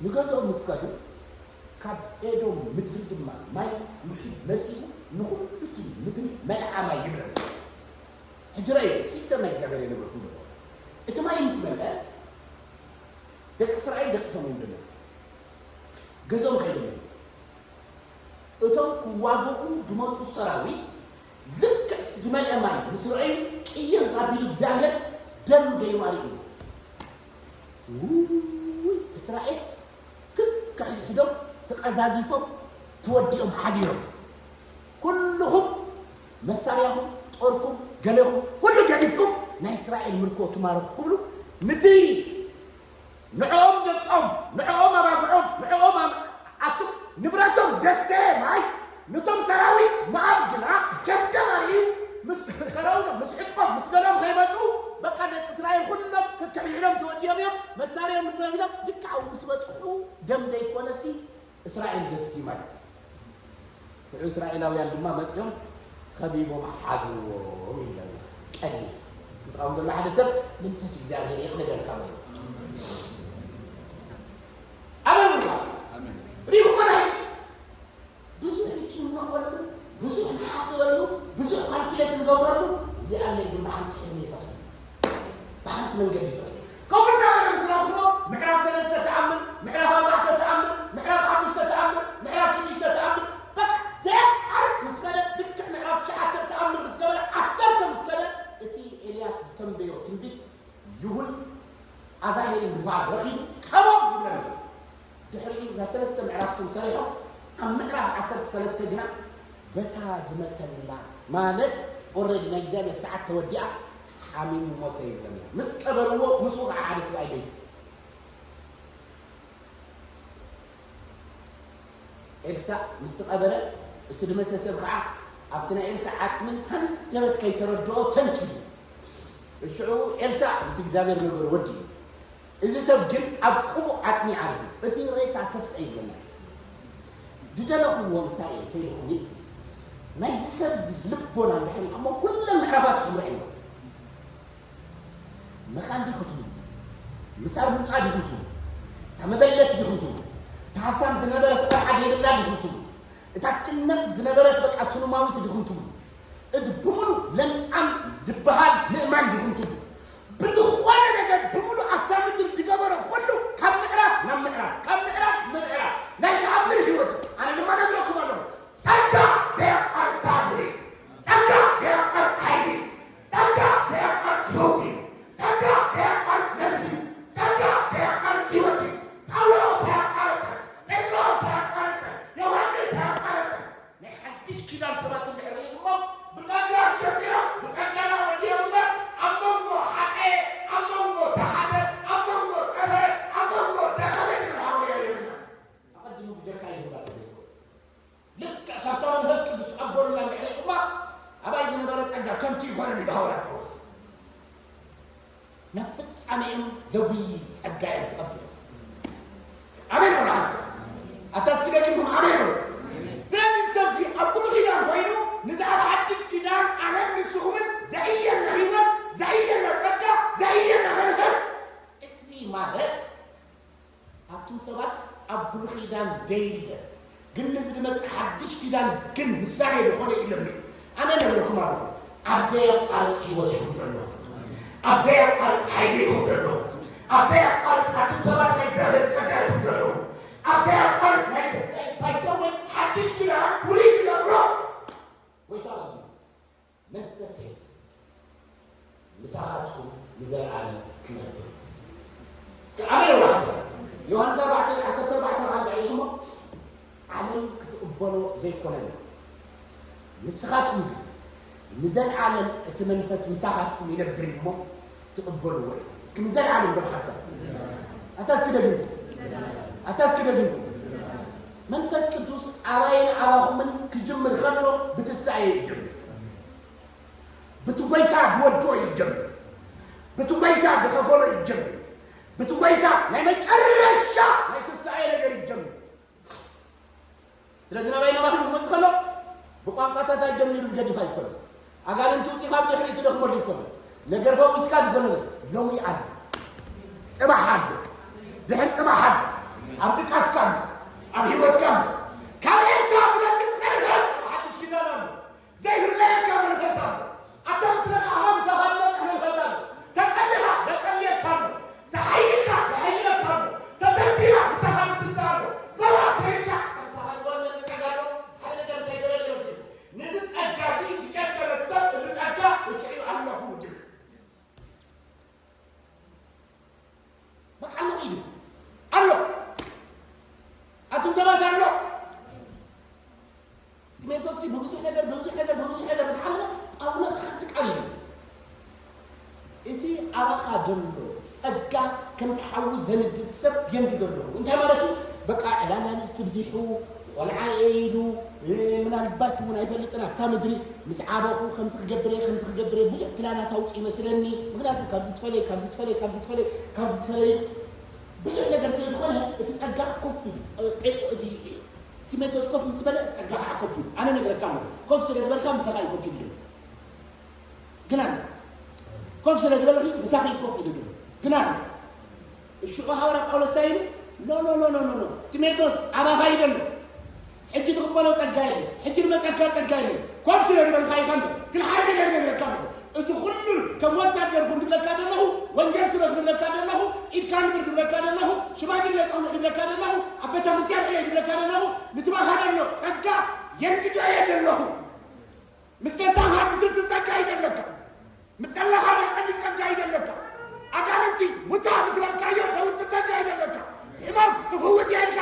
ንገዝኦም ምስ ከዱ፣ ካብ ኤዶም ምድሪ ድማ ማይ ውሑድ መጺኡ፣ ንኹሉ እቲ ምድሪ መልኣ ማይ ይብለና። ሕጂ ርኣዩ፣ ሲስተም ናይ እግዚኣብሔር የነግረኩም ዘሎ። እቲ ማይ ምስ መልአ፣ ደቂ እስራኤል ደቂሶም እዮም ደለዉ። ገዝኦም ከይዶም እዮም። እቶም ክዋግኡ ዝመጹ ሰራዊት፣ ልክዕ እቲ ዝመልአ ማይ ምስ ረኣዩ፣ ቅይር ኣቢሉ እግዚኣብሔር ደም ገይሩ ኣርእዩ። ውይ፣ እስራኤል ክክሕድሕዶም ተቐዛዚፎም ተወዲኦም ሓዲሮም። ኩልኹም መሳርያኹም፣ ጦርኩም፣ ገለኹም፣ ኩሉ ገዲፍኩም ናይ እስራኤል ምርኮ ትማረኹ ክብሉ፣ ንቲ ንዕኦም ደቆም፣ ንዕኦም ኣባግዖም፣ ንዕኦም ኣም-፣ ኣቱም ንብረቶም ደስተ ማይ፣ ነቶም ሰራዊት ሞኣብ ግና ከም ደም ኣርእዩ፣ ምስ ሰራዊቶም፣ ምስ ዕጥቆም፣ ምስ ገሎም ከይመጹ፣ በቃ ደቂ እስራኤል ኩሎም ክክሕድሕዶም ተወዲኦም እዮም፣ መሳርያኦም ንብረቶም ኢሎም፣ ልክዕ ኣብኡ ምስ በጽሑ፣ ደም ዘይኮነሲ እስራኤል ደስቲ ማይ። እስራኤላውያን ድማ መጺኦም ከቢቦም ሓዝዎም ይብለና። ቀሊል። እስኪ ጥቓም ዘሎ ሓደ ሰብ መንፈስ እግዚኣብሔር የቕልለልካ በሎ። ኣሜን በሉ። ኣሜን። ርኢኹሞ ናይ ብዙሕ ንጭነቐሉ፣ ብዙሕ ንሓስበሉ፣ ብዙሕ ካልኩሌት ንገብረሉ፣ እግዚኣብሔር ድማ ሓንቲ ሕልሚ ይፈጥረሉ። ብሓንቲ መንገዲ ይፈጥረሉ። ከምኡ እናበለ ምስ ረኣኹሞ፣ ምዕራፍ ሰለስተ ተኣምር፣ ምዕራፍ ኣርባዕተ ተኣምር፣ ምዕራፍ ሓሙሽተ ተኣምር፣ ምዕራፍ ሽዱሽተ ተኣምር፣ በቃ ዘየቋርጽ ምስ ከደ፣ ልክዕ ምዕራፍ ትሽዓተ ተኣምር ምስ ገበረ፣ ዓሰርተ ምስ ከደ፣ እቲ ኤልያስ ዝተንበዮ ትንቢት ይኹን ኣዛሄልን ዝበሃል ረኺቡ፣ ከሞም ይብለና። ድሕሪኡ እዛ ሰለስተ ምዕራፍ ስም ሰሪሖም ኣብ ምዕራፍ ዓሰርተ ሰለስተ ግና በታ ዝመተላ ማለት ኦረዲ ናይ እግዚኣብሔር ሰዓት ተወዲኣ ሓሚሙ ሞተ ይብለና። ምስ ቀበርዎ ምስኡ ከዓ ሓደ ሰብኣይ ደይቱ ኤልሳእ ምስ ተቐበረ እቲ ዝመተ ሰብ ከዓ ኣብቲ ናይ ኤልሳእ ዓፅምን ሃንደበት ከይተረድኦ ተንኪሉ። ሽዑ ኤልሳእ ምስ እግዚኣብሔር ነገሩ ወዲኡ። እዚ ሰብ ግን ኣብ ቅቡእ ዓጽሚ ዓሪፉ፣ እቲ ሬሳ ተስዐ ይብለና። ዝደለኽዎ እንታይ እዩ እንተኢልኩኒ፣ ናይዚ ሰብ እዚ ልቦና እንድሕር ኢልኩሞ፣ ኩለን ምዕራፋት ስምዑ እዮም። መኻን ዲኹም ትብሉ? ምሳር ምውጻእ ዲኹም ትብሉ? እታ መበለት ዲኹም ትብሉ? እታ ሃብታም ዝነበረት ቆልዓ ዘይብላ ዲኹም ትብሉ? እታ ትጭነቕ ዝነበረት በቃ ስኑማዊት ዲኹም ትብሉ? እዚ ብምሉ ለምጻም ዝበሃል ምእማን ዲኹም ትብሉ? ብዝኾነ ነገር ብምሉ ኣብታ ምድር ዝገበሮ ኩሉ ካብ ምዕራፍ ናብ ምዕራፍ፣ ካብ ምዕራፍ ናብ ምዕራፍ ናይ ተኣምር ህይወት። ኣነ ድማ ነግረኩም ኣለኹ፣ ጸጋ ዘየቋርጽ ተኣምር እዩ። ጸጋ ዘየቋርጽ ሓይሊ እዩ። ጸጋ ዘየቋርጽ ፈውሲ እዩ። ጸጋ ዘየቋርጽ መምዚ እዩ። ጸጋ ዘየቋርጽ ህይወት እዩ። ጳውሎስ ኣያቋረጸን፣ ጴጥሮስ ኣያቋረጸን፣ ዮሃንስ ኣያቋረጸን። ናይ ሓድሽ ኪዳን ሰባት እንድሕር ርኢኹሞ፣ ብጸጋ ጀሚሮም ብጸጋና ወዲኦም እምበር፣ ኣብ መንጎ ሓቀየ፣ ኣብ መንጎ ሰሓተ፣ ኣብ መንጎ ጠፈረ፣ ኣብ መንጎ ደኸመ ዝብል ሃዋርያ የብልና። ኣቐዲሙ ብጀካ ይሁዳ ተዘይኮነ። ልክዕ ካብታ መንፈስ ቅዱስ ተቐበሉና እንድሕር ርኢኹማ፣ ኣባይ ዝነበረ ጸጋ ከንቱ ይኾነን ኢሉ ሃዋርያ ጳውሎስ። ናብ ፍጻሜኦም ዘጉይ ጸጋ እዮም ተቐቢሎም። ኣሜን በሉ ሓንሳብ። ኣታ እስኪ ደጊምኩም ኣሜን በሉ። ስለዚ እዚ ሰብ እዚ ኣብ ብሉይ ኪዳን ኮይኑ፣ ንዚ ኣብ ሓድሽ ኪዳን ኣነን ንስኹምን ዘዕየና ህይወት፣ ዘዕየና ጸጋ፣ ዘዕየና መንፈስ፣ ዕጽፊ ማለት ኣቱም ሰባት ኣብ ብሉይ ኪዳን ደይለ፣ ግን ነዚ ዝመጽእ ሓድሽ ኪዳን ግን ምሳሌ ዝኾነ ኢሎምኒ። ኣነ ነግረኩም ኣለኹ፣ ኣብ ዘየቋርጽ ህይወት ኢኹም ዘለኹም። ኣብ ዘየቋርጽ ሓይሊ ኢኹም ዘለኹም። ኣብ ዘየቋርጽ ኣቱም ሰባት ናይ እግዚኣብሔር ጸጋ ኢኹም ዘለኹም። ኣብ ዘየቋርጽ ናይ ባይዘወይ ሓድሽ ኪዳን ፍሉይ ዝገብሮ ጎይታ ኣብዚ መንፈሰይ ምሳኻትኩም ንዘለኣለም ክነብር። እስከ ኣሜን በሉ ሓንሳብ። ዮሃንስ ኣርባዕተ ዓሰርተ ኣርባዕተ ኣርባዕተ ኢኹሞ፣ ዓለም ክትቕበሎ ዘይኮነን፣ ንስኻትኩም ግን ንዘለኣለም እቲ መንፈስ ምሳኻትኩም ይነብር ኢኹሞ፣ ትቕበልዎ ኢኹም። እስኪ ንዘለኣለም በሉ ሓንሳብ። ኣታ እስኪ ደግምኩም። ኣታ እስኪ ደግምኩም። መንፈስ ቅዱስ ኣባይን ኣባኹምን ክጅምር ከሎ ብትንሳኤ ይጀምር። ብቲ ጐይታ ዝወድኦ ይጀምር። ብቲ ጐይታ ዝኸፈሎ ይጀምር። ብቲ ጐይታ ናይ መጨረሻ ናይ ትንሳኤ ነገር ይጀምር። ስለዚ ናባይ ናባኽን ክመጽእ ከሎ ብቋንቋታት ኣይጀምር፣ ብገዲፍ ኣይኮነን። ኣጋንንቲ ውጺኻ ብድሕሪት ትደኽመሉ ኣይኮነን። ነገር ፈዊስካ ዝጎደለ ሎሚ ኣሎ፣ ጽባሕ ኣሎ፣ ድሕሪ ጽባሕ ኣሎ፣ ኣብ ድቃስካ ኣሎ፣ ኣብ ህይወትካ ኣሎ። ካብ ኤልሳዕ ዝበልጽ መንፈስ ኣብ ሓድሽ ኪዳን ኣሎ። ዘይፍለየካ መንፈስ ኣሎ። ኣታ ምስ ረኣኻ ምሳኻ ዝመጽእ መንፈስ ኣሎ። ተጠሊኻ የጠልየካ ኣሎ። ተሓይልካ የሕይለካ ኣሎ። ተተንሲእካ ምሳኻ ይትንሳእ ኣሎ። ዘራብ ኮይንካ ምሳኻ ዝወነነ ጸጋ ኣሎ። ሓደ ነገር እንታይ ተረድኦ መሲሉ? ነዚ ጸጋ እዚ ዝጨከነ ሰብ እዚ ጸጋ እሽዒ ኣለኹ ይብል። በቃ ኣለኹ ኢሉ ኣሎ። ኣቱም ሰባት ኣሎ። ጢሞቴዎስ ብብዙሕ ነገር፣ ብብዙሕ ነገር፣ ብብዙሕ ነገር ምስ ሓለፈ ጳውሎስ ሓንቲ ቃል ኢሉ። እቲ ኣባኻ ዘሎ ጸጋ ከምቲ ሓዊ ዘንድድ ሰብ የንድዶ ኣለኹ። እንታይ ማለት እዩ? በቃ ዕላማ ንእስቲ ብዚሑ፣ ቆልዓ እየ ኢሉ፣ እ፣ ምናልባት እውን ኣይፈልጥን፣ ኣብታ ምድሪ ምስ ዓበኹ ከምዚ ክገብር እየ፣ ከምዚ ክገብር እየ፣ ብዙሕ ፕላናት ኣውፅኡ ይመስለኒ። ምክንያቱ ካብዚ ትፈለይ፣ ካብዚ ትፈለይ፣ ካብዚ ትፈለይ፣ ካብዚ ትፈለይ ብዙሕ ነገር ስለ ዝኾነ እቲ ጸጋ ኮፍ ኢሉ፣ እ፣ ጴጥሮ-፣ እቲ ጢሞቴዎስ ኮፍ ምስ በለ ጸጋ ከዓ ኮፍ ኢሉ። ኣነ ነግረካ ኣለኹ፣ ኮፍ ስለ ዝበልካ ምሳኻ እዩ ኮፍ ኢሉ ዘሎ። ግን ኣሎ። ኮፍ ስለ ዝበልኺ ምሳኺ ኮፍ ኢሉ ኣሎ። ግን ኣሎ። እሺ፣ ሃዋርያ ጳውሎስ እንታይ ኢሉ? ኖ፣ ኖ፣ ኖ፣ ኖ፣ ኖ፣ ኖ። ጢሞቴዎስ፣ ኣባኻ እዩ ዘሎ። ሕጂ ትቕበሎ ጸጋ የለ። ሕጂ ዝመጸካ ጸጋ የለ። ኮፍ ስለ ዝበልካ ኢኻ እምበር። ግን ሓደ ነገር ነግረካ ኣለኹ። እዚ ኩሉ ከም ወታደር ኩን ድብለካ ዘለኹ፣ ወንጌል ስበኽ ድብለካ ዘለኹ፣ ኢድካ ንብር ድብለካ ዘለኹ፣ ሽማግለ ጸውዕ ድብለካ ዘለኹ፣ ኣብ ቤተ ክርስቲያን እየ ድብለካ ዘለኹ፣ ንትባኻ ዘሎ ጸጋ የንግዶ እየ ዘለኹ። ምስ ተሳኻ ክትስእ ጸጋ ይደለካ። ምስ ጸለኻ ናይ ጸሊእ ጸጋ ይደለካ። ኣጋንንቲ ውጻእ ምስ በልካዮ ደውጽእ ጸጋ ይደለካ። ሕማም ክፍውስ እየ ኢልካ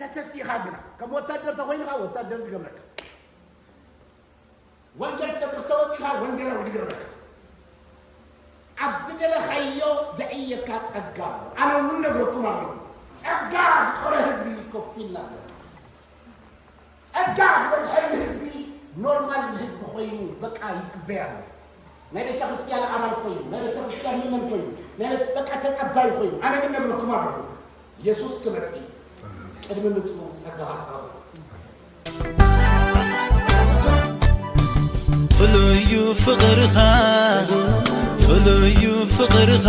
ተተሲኻ ግና ከም ወታደር ተኾይንኻ ወታደር ይገብረካ። ወንጌል ትሰብኽ ተወፂኻ ወንጌላዊ ይገብረካ። ኣብ ዝደለኻዮ ዘዕየካ ጸጋ ኣሎ። ኣነ እውን ነግረኩም ኣለኹ፣ ጸጋ ዝጾረ ህዝቢ ኮፍ ኢልና ኣሎ። ጸጋ ዝበዝሐሉ ህዝቢ ኖርማል ህዝቢ ኮይኑ በቃ ይጽበያ ኣሎ። ናይ ቤተ ክርስቲያን ኣባል ኮይኑ፣ ናይ ቤተ ክርስቲያን ምእመን ኮይኑ፣ ናይ ቤተ በቃ ተጸባይ ኮይኑ። ኣነ ግን ነግረኩም ኣለኹ፣ የሱስ ክመጽእ ቅድሚ ምጽኡ ጸጋ ሃብታሙ። ፍሉዩ ፍቕርኻ፣ ፍሉዩ ፍቕርኻ።